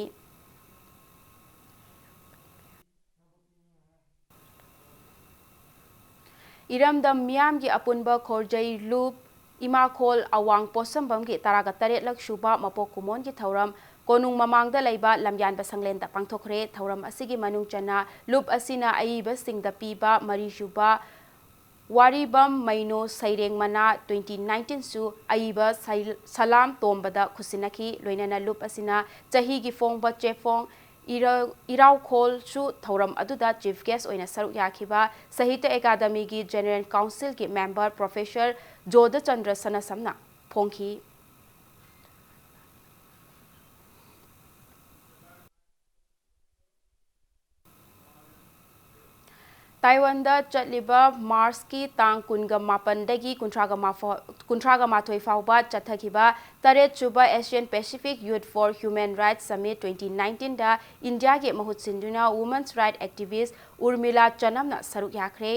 ꯏꯔꯝꯗꯝ ꯃꯤꯌꯥꯝꯒꯤ ꯑꯄꯨꯟꯕ ꯈꯣꯔꯖꯩ ꯂꯨꯞ ꯏꯃꯥꯈꯣꯜ ꯑꯋꯥꯡ ꯄꯣꯠꯁꯝꯕꯝꯒꯤ ꯇꯔꯥꯒ ꯇꯔꯦꯠꯂꯛ ꯁꯨꯕ ꯃꯄꯣꯛ ꯀꯨꯝꯑꯣꯟꯒꯤ ꯊꯧꯔꯝ ꯀꯣꯅꯨꯡ ꯃꯃꯥꯡꯗ ꯂꯩꯕ ꯂꯝꯌꯥꯟꯕ ꯁꯪꯂꯦꯟꯗ ꯄꯥꯡꯊꯣꯛꯈ꯭ꯔꯦ꯫ ꯊꯧꯔꯝ ꯑꯁꯤꯒꯤ ꯃꯅꯨꯡ ꯆꯟꯅ ꯂꯨꯞ ꯑꯁꯤꯅ ꯑꯏꯕꯁꯤꯡꯗ ꯄꯤꯕ ꯃꯔꯤꯁꯨꯕ ꯋꯥꯔꯤꯕꯝ ꯃꯩꯅꯣ ꯁꯩꯔꯦꯡ ꯃꯅꯥ twenty nineteen ꯁꯨ ꯑꯏꯕ ꯁꯩ-, ꯁꯂꯥꯝ ꯇꯣꯝꯕꯗ ꯈꯨꯠꯁꯤꯟꯅꯈꯤ꯫ ꯂꯣꯏꯅꯅ ꯂꯨꯞ ꯑꯁꯤꯅ ꯆꯍꯤꯒꯤ ꯐꯣꯡꯕ ꯆꯦꯐꯣꯡ ꯏꯔ-, ꯏꯔꯥꯎꯈꯣꯜꯁꯨ ꯊꯧꯔꯝ ꯑꯗꯨꯗ ꯆꯤꯐ ꯒꯦꯁ ꯑꯣꯏꯅ ꯁꯔꯨꯛ ꯌꯥꯈꯤꯕ ꯁꯥꯍꯤꯇ꯭ꯌ ꯑꯦꯀꯥꯗꯃꯤꯒꯤ ꯖꯦꯅꯔꯦꯜ ꯀꯥꯎꯟꯁꯤꯜꯒꯤ ꯃꯦꯝꯕꯔ ꯄ꯭ꯔꯣꯐꯦꯁꯔ ꯖꯣꯙꯆꯟꯗ꯭ꯔ ꯁꯅꯥꯁꯝꯅ ꯐꯣꯡꯈꯤ꯫ ꯇꯥꯏꯋꯥꯟꯗ ꯆꯠꯂꯤꯕ ꯃꯥꯔꯆꯀꯤ ꯇꯥꯡ ꯀꯨꯟꯒ ꯃꯥꯄꯟꯗꯒꯤ ꯀꯨꯟꯊ꯭ꯔꯥꯒ ꯃꯥꯐ-, ꯀꯨꯟꯊ꯭ꯔꯥꯒ ꯃꯥꯊꯣꯏ ꯐꯥꯎꯕ ꯆꯠꯊꯈꯤꯕ ꯇꯔꯦꯠꯁꯨꯕ Asian Pacific Youth for Human Rights Summit twenty nineteenꯗ ꯏꯟꯗꯤꯌꯥꯒꯤ ꯃꯍꯨꯠ ꯁꯤꯟꯗꯨꯅ ꯋꯨꯃꯟꯁ ꯔꯥꯏꯠ ꯑꯦꯛꯇꯤꯚꯤꯁ ꯎꯔꯃꯤꯂꯥ ꯆꯅꯝꯅ ꯁꯔꯨꯛ ꯌꯥꯈ꯭ꯔꯦ꯫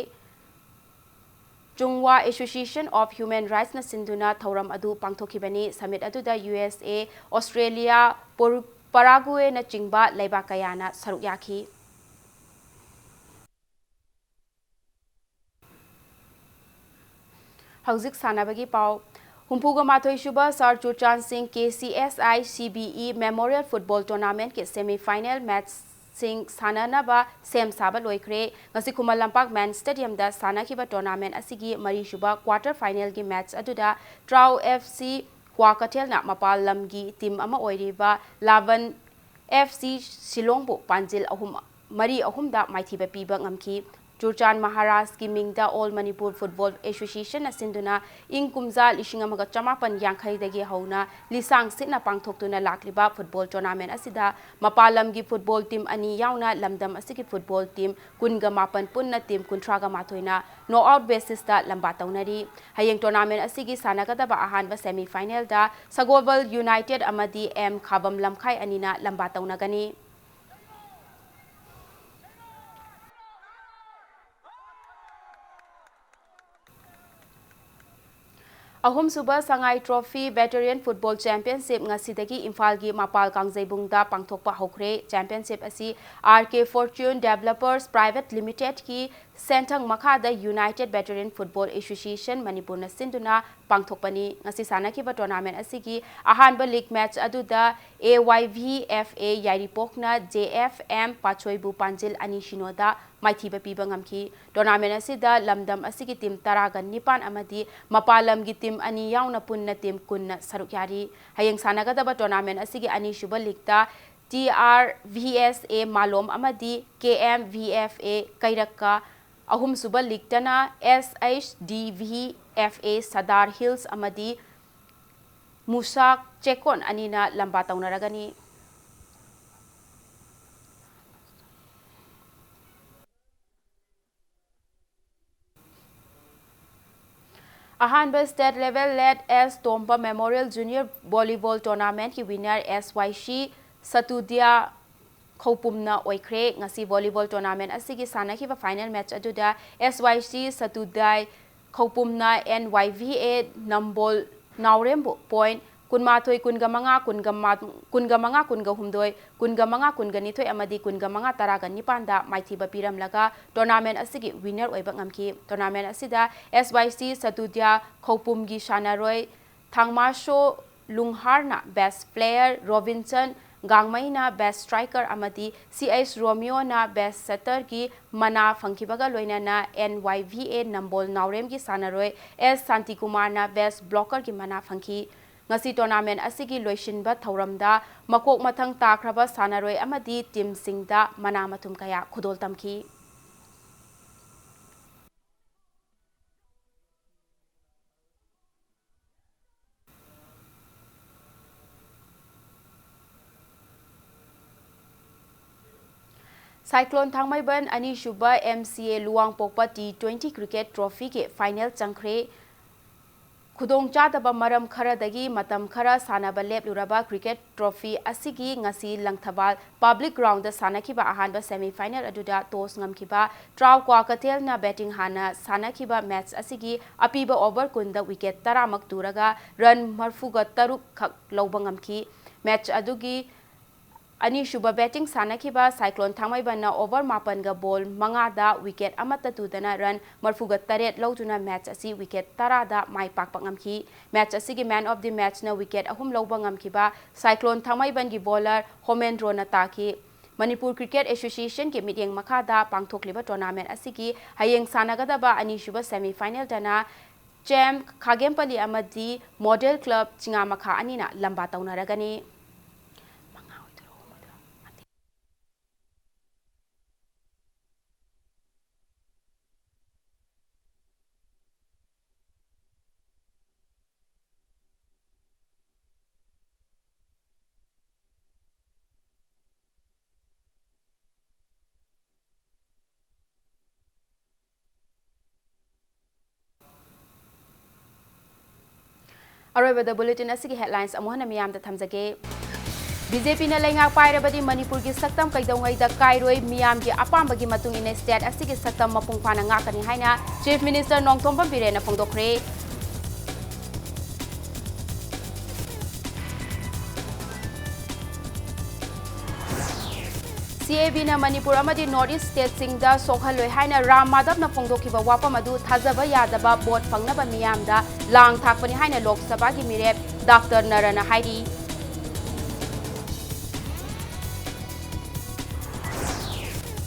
ꯆꯨꯡꯋꯥ Association of Human Rightsꯅ ꯁꯤꯟꯗꯨꯅ ꯊꯧꯔꯝ ꯑꯗꯨ ꯄꯥꯡꯊꯣꯛꯈꯤꯕꯅꯤ꯫ ꯁꯃꯤꯠ ꯑꯗꯨꯗ ꯌꯨ ꯑꯦꯁ ꯑꯦ, ꯑꯣꯁꯇ꯭ꯔꯦꯂꯤꯌꯥ, ꯄꯣꯔꯨ-, ꯄꯥꯔꯥꯒꯨꯋꯦꯅꯆꯤꯡꯕ ꯂꯩꯕꯥꯛ ꯀꯌꯥꯅ ꯁꯔꯨꯛ ꯌꯥꯈꯤ꯫ ꯍꯧꯖꯤꯛ ꯁꯥꯟꯅꯕꯒꯤ ꯄꯥꯎ꯫ ꯍꯨꯝꯐꯨꯒ ꯃꯥꯊꯣꯏ ꯁꯨꯕ ꯁꯥꯔ ꯆꯨꯔꯆꯥꯟ ꯁꯤꯡ K C S I C B E memorial football ꯇꯣꯔꯅꯥꯃꯦꯟꯠꯀꯤ ꯁꯦꯃꯤ ꯐꯥꯏꯅꯦꯜ ꯃꯦꯠꯆꯁꯤꯡ ꯁꯥꯟꯅꯅꯕ ꯁꯦꯝ ꯁꯥꯕ ꯂꯣꯏꯈ꯭ꯔꯦ꯫ ꯉꯁꯤ ꯈꯨꯃꯟ ꯂꯝꯄꯥꯛ ꯃꯦꯟ ꯁ꯭ꯇꯦꯗꯤꯌꯝꯗ ꯁꯥꯟꯅꯈꯤꯕ ꯇꯣꯔꯅꯥꯃꯦꯟꯠ ꯑꯁꯤꯒꯤ ꯃꯔꯤꯁꯨꯕ ꯀ꯭ꯋꯥꯔꯇꯔ ꯐꯥꯏꯅꯦꯜꯒꯤ ꯃꯦꯠꯆ ꯑꯗꯨꯗ ꯇ꯭ꯔꯥꯎ ꯑꯦꯐ ꯁꯤ ꯀ꯭ꯋꯥꯀꯩꯊꯦꯜꯅ ꯃꯄꯥꯟ ꯂꯝꯒꯤ ꯇꯤꯝ ꯑꯃ ꯑꯣꯏꯔꯤꯕ ꯂꯥꯚꯟ ꯑꯦꯐ ꯁꯤ ꯁꯤꯂꯣꯡꯕꯨ ꯄꯥꯟꯖꯤꯜ ꯑꯍꯨꯝ, ꯃꯔꯤ ꯑꯍꯨꯝꯗ ꯃꯥꯏꯊꯤꯕ ꯄꯤꯕ ꯉꯝꯈꯤ꯫ ꯆꯨꯔꯆꯥꯟ ꯃꯍꯥꯔꯥꯖꯀꯤ ꯃꯤꯡꯗ ꯑꯣꯜ ꯃꯅꯤꯄꯨꯔ ꯐꯨꯠꯕꯣꯜ ꯑꯦꯁꯣꯁꯤꯌꯦꯁꯟꯅ ꯁꯤꯟꯗꯨꯅ ꯏꯪ ꯀꯨꯝꯖꯥ ꯂꯤꯁꯤꯡ ꯑꯃꯒ ꯆꯃꯥꯄꯟ ꯌꯥꯡꯈꯩꯗꯒꯤ ꯍꯧꯅ ꯂꯤꯁꯥꯡ ꯁꯤꯠꯅ ꯄꯥꯡꯊꯣꯛꯇꯨꯅ ꯂꯥꯛꯂꯤꯕ ꯐꯨꯠꯕꯣꯜ ꯇꯣꯔꯅꯥꯃꯦꯟꯠ ꯑꯁꯤꯗ ꯃꯄꯥꯟ ꯂꯝꯒꯤ ꯐꯨꯠꯕꯣꯜ ꯇꯤꯝ ꯑꯅꯤ ꯌꯥꯎꯅ ꯂꯝꯗꯝ ꯑꯁꯤꯒꯤ ꯐꯨꯠꯕꯣꯜ ꯇꯤꯝ ꯀꯨꯟꯒ ꯃꯥꯄꯟ ꯄꯨꯟꯅ ꯇꯤꯝ ꯀꯨꯟꯊ꯭ꯔꯥꯒ ꯃꯥꯊꯣꯏꯅ ꯅꯣꯛꯑꯥꯎꯠ ꯕꯦꯁꯤꯁꯇ ꯂꯝꯕꯥ ꯇꯧꯅꯔꯤ꯫ ꯍꯌꯦꯡ ꯇꯣꯔꯅꯥꯃꯦꯟꯠ ꯑꯁꯤꯒꯤ ꯁꯥꯟꯅꯒꯗꯕ ꯑꯍꯥꯟꯕ ꯁꯦꯃꯤ ꯐꯥꯏꯅꯦꯜꯗ ꯁꯒꯣꯜꯕꯜ ꯌꯨꯅꯥꯏꯇꯦꯗ ꯑꯃꯗꯤ ꯑꯦꯝ ꯈꯥꯕꯝ ꯂꯝꯈꯥꯏ ꯑꯅꯤꯅ ꯂꯝꯕꯥ ꯇꯧꯅꯒꯅꯤ꯫ ꯑꯍꯨꯝꯁꯨꯕ ꯁꯉꯥꯏ ꯇ꯭ꯔꯣꯐꯤ ꯚꯦꯇꯔꯤꯌꯟ ꯐꯨꯠꯕꯣꯜ ꯆꯦꯝꯄꯤꯌꯟꯁꯤꯞ ꯉꯁꯤꯗꯒꯤ ꯏꯝꯐꯥꯜꯒꯤ ꯃꯄꯥꯜ ꯀꯥꯡꯖꯩꯕꯨꯡꯗ ꯄꯥꯡꯊꯣꯛꯄ ꯍꯧꯈ꯭ꯔꯦ꯫ ꯆꯦꯝꯄꯤꯌꯟꯁꯤꯞ ꯑꯁꯤ ꯑꯥꯔ ꯀꯦ ꯐꯣꯔꯆ꯭ꯌꯨꯟ ꯗꯦꯚꯂꯄꯔꯁ ꯄ꯭ꯔꯥꯏꯚꯦꯠ ꯂꯤꯃꯤꯇꯦꯗꯀꯤ ꯁꯦꯟꯊꯪ ꯃꯈꯥꯗ ꯌꯨꯅꯥꯏꯇꯦꯗ ꯚꯦꯇꯔꯤꯌꯟ ꯐꯨꯠꯕꯣꯜ ꯑꯦꯁꯣꯁꯤꯌꯦꯁꯟ ꯃꯅꯤꯄꯨꯔꯅ ꯁꯤꯟꯗꯨꯅ ꯄꯥꯡꯊꯣꯛꯄꯅꯤ꯫ ꯉꯁꯤ ꯁꯥꯟꯅꯈꯤꯕ ꯇꯣꯔꯅꯥꯃꯦꯟꯠ ꯑꯁꯤꯒꯤ ꯑꯍꯥꯟꯕ ꯂꯤꯒ ꯃꯦꯆ ꯑꯗꯨꯗ ꯑꯦ ꯋꯥꯏ V F A ꯌꯥꯏꯔꯤꯄꯣꯛꯅ J F M ꯄꯥꯠꯁꯣꯏꯕꯨ ꯄꯥꯟꯖꯤꯜ ꯑꯅꯤ ꯁꯤꯅꯣꯗ ꯃꯥꯏꯊꯤꯕ ꯄꯤꯕ ꯉꯝꯈꯤ꯫ ꯇꯣꯔꯅꯥꯃꯦꯟꯠ ꯑꯁꯤꯗ ꯂꯝꯗꯝ ꯑꯁꯤꯒꯤ ꯇꯤꯝ ꯇꯔꯥꯒ ꯅꯤꯄꯥꯟ ꯑꯃꯗꯤ ꯃꯄꯥꯟ ꯂꯝꯒꯤ ꯇꯤꯝ ꯑꯅꯤ ꯌꯥꯎꯅ ꯄꯨꯟꯅ ꯇꯤꯝ ꯀꯨꯟꯅ ꯁꯔꯨꯛ ꯌꯥꯔꯤ꯫ ꯍꯌꯦꯡ ꯁꯥꯟꯅꯒꯗꯕ ꯇꯣꯔꯅꯥꯃꯦꯟꯠ ꯑꯁꯤꯒꯤ ꯑꯅꯤꯁꯨꯕ ꯂꯤꯒꯇ ꯇꯤ ꯑꯥꯔ ꯚꯤ ꯑꯦꯁ ꯑꯦ ꯃꯥꯂꯣꯝ ꯑꯃꯗꯤ ꯀꯦ ꯑꯦꯝ ꯚꯤ ꯑꯦꯐ ꯑꯦ ꯀꯩꯔꯛꯀ, ꯑꯍꯨꯝꯁꯨꯕ ꯂꯤꯒꯇꯅ ꯑꯦꯁ H D V F A ꯁꯗꯥꯔ hills ꯑꯃꯗꯤ ꯃꯨꯁꯥꯛ ꯆꯦꯛꯀꯣꯟ ꯑꯅꯤꯅ ꯂꯝꯕꯥ ꯇꯧꯅꯔꯒꯅꯤ꯫ ꯑꯍꯥꯟꯕ ꯁ꯭ꯇꯦꯠ ꯂꯦꯚꯦꯜ ꯂꯦꯠ ꯑꯦꯁ ꯇꯣꯝꯕ ꯃꯦꯃꯣꯔꯤꯌꯦꯜ ꯖꯨꯅꯤꯌꯔ ꯚꯣꯂꯤꯕꯣꯜ ꯇꯣꯔꯅꯥꯃꯦꯟꯠꯀꯤ ꯋꯤꯟꯅꯔ ꯑꯦꯁ ꯋꯥꯏ ꯁꯤ ꯁꯇꯨꯗ꯭ꯌꯥ ꯈꯧꯄꯨꯝꯅ ꯑꯣꯏꯈ꯭ꯔꯦ꯫ ꯉꯁꯤ ꯚꯣꯂꯤꯕꯣꯜ ꯇꯣꯔꯅꯥꯃꯦꯟꯠ ꯑꯁꯤꯒꯤ ꯁꯥꯟꯅꯈꯤꯕ ꯐꯥꯏꯅꯦꯜ ꯃꯦꯆ ꯑꯗꯨꯗ ꯑꯦꯁ ꯋꯥꯏ ꯁꯤ ꯁꯇꯨꯗ꯭ꯌꯥ ꯈꯧꯄꯨꯝꯅ and Y V A Nambol ꯅꯥꯎꯔꯦꯝꯕꯨ point ꯀꯨꯟꯃꯥꯊꯣꯏ ꯀꯨꯟꯒ ꯃꯉꯥ, ꯀꯨꯟꯒ ꯃꯥ-, ꯀꯨꯟꯒ ꯃꯉꯥ, ꯀꯨꯟꯒ ꯍꯨꯝꯗꯣꯏ, ꯀꯨꯟꯒ ꯃꯉꯥ, ꯀꯨꯟꯒ ꯅꯤꯊꯣꯏ ꯑꯃꯗꯤ ꯀꯨꯟꯒ ꯃꯉꯥ, ꯇꯔꯥꯒ ꯅꯤꯄꯥꯟꯗ ꯃꯥꯏꯊꯤꯕ ꯄꯤꯔꯝꯂꯒ ꯇꯣꯔꯅꯥꯃꯦꯟꯠ ꯑꯁꯤꯒꯤ ꯋꯤꯟꯅꯔ ꯑꯣꯏꯕ ꯉꯝꯈꯤ꯫ ꯇꯣꯔꯅꯥꯃꯦꯟꯠ ꯑꯁꯤꯗ ꯑꯦꯁ ꯋꯥꯏ ꯁꯤ ꯁꯇꯨꯗ꯭ꯌꯥ ꯈꯧꯄꯨꯝꯒꯤ ꯁꯥꯟꯅꯔꯣꯏ ꯊꯥꯡꯃꯥꯁꯣ ꯂꯨꯡꯍꯥꯔꯅ ꯕꯦꯁ ꯄ꯭ꯂꯦꯌꯔ, ꯔꯣꯕꯤꯟꯁꯟ ꯒꯥꯡꯃꯩꯅ ꯕꯦꯁ ꯁ꯭ꯇ꯭ꯔꯥꯏꯀꯔ ꯑꯃꯗꯤ ꯁꯤ ꯑꯩꯆ ꯔꯣꯃꯤꯌꯣꯅ ꯕꯦꯁ ꯁꯦꯇꯔꯒꯤ ꯃꯅꯥ ꯐꯪꯈꯤꯕꯒ ꯂꯣꯏꯅꯅ ꯑꯦꯟ ꯋꯥꯏ ꯚꯤ ꯑꯦ ꯅꯝꯕꯣꯜ ꯅꯥꯎꯔꯦꯝꯒꯤ ꯁꯥꯟꯅꯔꯣꯏ ꯑꯦꯁ ꯁꯥꯟꯇꯤꯀꯨꯃꯥꯔꯅ ꯕꯦꯁ ꯕ꯭ꯂꯣꯀꯔꯒꯤ ꯃꯅꯥ ꯐꯪꯈꯤ꯫ ꯉꯁꯤ ꯇꯣꯔꯅꯥꯃꯦꯟꯠ ꯑꯁꯤꯒꯤ ꯂꯣꯏꯁꯤꯟꯕ ꯊꯧꯔꯝꯗ ꯃꯀꯣꯛ ꯃꯊꯪ ꯇꯥꯈ꯭ꯔꯕ ꯁꯥꯟꯅꯔꯣꯏ ꯑꯃꯗꯤ ꯇꯤꯝꯁꯤꯡꯗ ꯃꯅꯥ ꯃꯊꯨꯝ ꯀꯌꯥ ꯈꯨꯗꯣꯜ ꯇꯝꯈꯤ꯫ ꯁꯥꯏꯀ꯭ꯂꯣꯟ ꯊꯥꯡꯃꯩꯕꯟ ꯑꯅꯤꯁꯨꯕ ꯑꯦꯝ ꯁꯤ ꯑꯦ ꯂꯨꯋꯥꯡꯄꯣꯛꯄ ꯇꯤ ꯇ꯭ꯋꯦꯟꯇꯤ ꯀ꯭ꯔꯤꯀꯦꯠ ꯇ꯭ꯔꯣꯐꯤꯒꯤ ꯐꯥꯏꯅꯦꯜ ꯆꯪꯈ꯭ꯔꯦ꯫ ꯈꯨꯗꯣꯡꯆꯥꯗꯕ ꯃꯔꯝ ꯈꯔꯗꯒꯤ ꯃꯇꯝ ꯈꯔ ꯁꯥꯟꯅꯕ ꯂꯦꯞꯂꯨꯔꯕ cricket trophy ꯑꯁꯤꯒꯤ ꯉꯁꯤ ꯂꯪꯊꯕꯥꯜ public ground ꯗ ꯁꯥꯟꯅꯈꯤꯕ ꯑꯍꯥꯟꯕ semi final ꯑꯗꯨꯗ toss ꯉꯝꯈꯤꯕ ꯇ꯭ꯔꯥꯎ ꯀ꯭ꯋꯥꯀꯊꯦꯜꯅ batting ꯍꯥꯟꯅ ꯁꯥꯟꯅꯈꯤꯕ match ꯑꯁꯤꯒꯤ ꯑꯄꯤꯕ over ꯀꯨꯟꯗ wicket ꯇꯔꯥꯃꯛ ꯇꯨꯔꯒ run ꯃꯔꯐꯨꯒ ꯇꯔꯨꯛ ꯈꯛ ꯂꯧꯕ ꯉꯝꯈꯤ꯫ Match ꯑꯗꯨꯒꯤ ꯑꯅꯤꯁꯨꯕ batting ꯁꯥꯟꯅꯈꯤꯕ Cyclone ꯊꯥꯡꯃꯩꯕꯟꯅ over ꯃꯥꯄꯟꯒ ball ꯃꯉꯥꯗ wicket ꯑꯃꯠꯇ ꯇꯨꯗꯅ run ꯃꯔꯐꯨꯒ ꯇꯔꯦꯠ ꯂꯧꯗꯨꯅ match ꯑꯁꯤ wicket ꯇꯔꯥꯗ ꯃꯥꯏ ꯄꯥꯛꯄ ꯉꯝꯈꯤ꯫ Match ꯑꯁꯤꯒꯤ man of the match ꯅ wicket ꯑꯍꯨꯝ ꯂꯧꯕ ꯉꯝꯈꯤꯕ Cyclone ꯊꯥꯡꯃꯩꯕꯟꯒꯤ bowler ꯍꯣꯃꯦꯟꯗ꯭ꯔꯣꯅ ꯇꯥꯈꯤ꯫ ꯃꯅꯤꯄꯨꯔ Cricket Association ꯒꯤ ꯃꯤꯠꯌꯦꯡ ꯃꯈꯥꯗ ꯄꯥꯡꯊꯣꯛꯂꯤꯕ tournament ꯑꯁꯤꯒꯤ ꯍꯌꯦꯡ ꯁꯥꯟꯅꯒꯗꯕ ꯑꯅꯤꯁꯨꯕ semi final ꯗꯅ ꯆꯦꯝ ꯈꯥꯒꯦꯝꯄꯜꯂꯤ ꯑꯃꯗꯤ Model Club ꯆꯤꯉꯥꯃꯈꯥ ꯑꯅꯤꯅ ꯂꯝꯕꯥ ꯇꯧꯅꯔꯒꯅꯤ꯫ ꯑꯔꯣꯏꯕꯗ bulletin ꯑꯁꯤꯒꯤ headlines ꯑꯃꯨꯛ ꯍꯟꯅ ꯃꯤꯌꯥꯝꯗ ꯊꯝꯖꯒꯦ꯫ BJP ꯅ ꯂꯩꯉꯥꯛ ꯄꯥꯏꯔꯕꯗꯤ ꯃꯅꯤꯄꯨꯔꯒꯤ ꯁꯛꯇꯝ ꯀꯩꯗꯧꯉꯩꯗ ꯀꯥꯏꯔꯣꯏ, ꯃꯤꯌꯥꯝꯒꯤ ꯑꯄꯥꯝꯕꯒꯤ ꯃꯇꯨꯡ ꯏꯟꯅ state ꯑꯁꯤꯒꯤ ꯁꯛꯇꯝ ꯃꯄꯨꯡ ꯐꯥꯅ ꯉꯥꯛꯀꯅꯤ ꯍꯥꯏꯅ Chief Minister ꯅꯣꯡꯊꯣꯝꯕꯝ ꯕꯤꯔꯦꯟꯅ ꯐꯣꯡꯗꯣꯛꯈ꯭ꯔꯦ꯫ CAB ꯅ ꯃꯅꯤꯄꯨꯔ ꯑꯃꯗꯤ North East state ꯁꯤꯡꯗ ꯁꯣꯛꯍꯜꯂꯣꯏ ꯍꯥꯏꯅ ꯔꯥꯝ ꯃꯥꯙꯕꯅ ꯐꯣꯡꯗꯣꯛꯈꯤꯕ ꯋꯥꯐꯝ ꯑꯗꯨ ꯊꯥꯖꯕ ꯌꯥꯗꯕ vote ꯐꯪꯅꯕ ꯃꯤꯌꯥꯝꯗ ꯂꯥꯡ ꯊꯥꯛꯄꯅꯤ ꯍꯥꯏꯅ ꯂꯣꯛ ꯁꯚꯥꯒꯤ ꯃꯤꯔꯦꯞ ꯗꯥꯛꯇꯔ ꯅꯔꯅ ꯍꯥꯏꯔꯤ꯫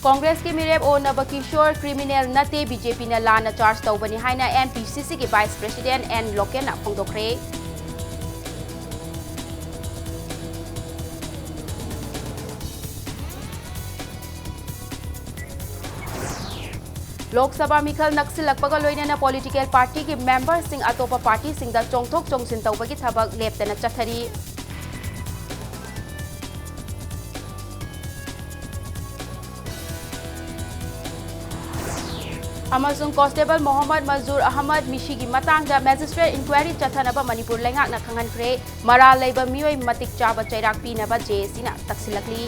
ꯀꯣꯡꯒ꯭ꯔꯦꯁꯀꯤ ꯃꯤꯔꯦꯞ ꯑꯣ ꯅꯕꯀꯤꯁꯣꯔ criminal ꯅꯠꯇꯦ, BJP ꯅ ꯂꯥꯟꯅ charge ꯇꯧꯕꯅꯤ ꯍꯥꯏꯅ MPCC ꯒꯤ Vice President and ꯂꯣꯀꯦꯟꯅ ꯐꯣꯡꯗꯣꯛꯈ꯭ꯔꯦ꯫ Lok Sabha ꯃꯤꯈꯜ ꯅꯛꯁꯤꯜꯂꯛꯄꯒ ꯂꯣꯏꯅꯅ political party ꯒꯤ member ꯁꯤꯡ ꯑꯇꯣꯞꯄ party ꯁꯤꯡꯗ ꯆꯣꯡꯊꯣꯛ ꯆꯣꯡꯁꯤꯟ ꯇꯧꯕꯒꯤ ꯊꯕꯛ ꯂꯦꯞꯇꯅ ꯆꯠꯊꯔꯤ꯫ ꯑꯃꯁꯨꯡ Constable ꯃꯣꯍꯝꯃꯗ ꯃꯖꯨꯔ ꯑꯍꯃꯗ ꯃꯤꯁꯤꯒꯤ ꯃꯇꯥꯡꯗ magistrate inquiry ꯆꯠꯊꯅꯕ ꯃꯅꯤꯄꯨꯔ ꯂꯩꯉꯥꯛꯅ ꯈꯪꯍꯟꯈ꯭ꯔꯦ꯫ ꯃꯔꯥꯜ ꯂꯩꯕ ꯃꯤꯑꯣꯏ ꯃꯇꯤꯛ ꯆꯥꯕ ꯆꯩꯔꯥꯛ ꯄꯤꯅꯕ JACꯅ ꯇꯛꯁꯤꯜꯂꯛꯂꯤ꯫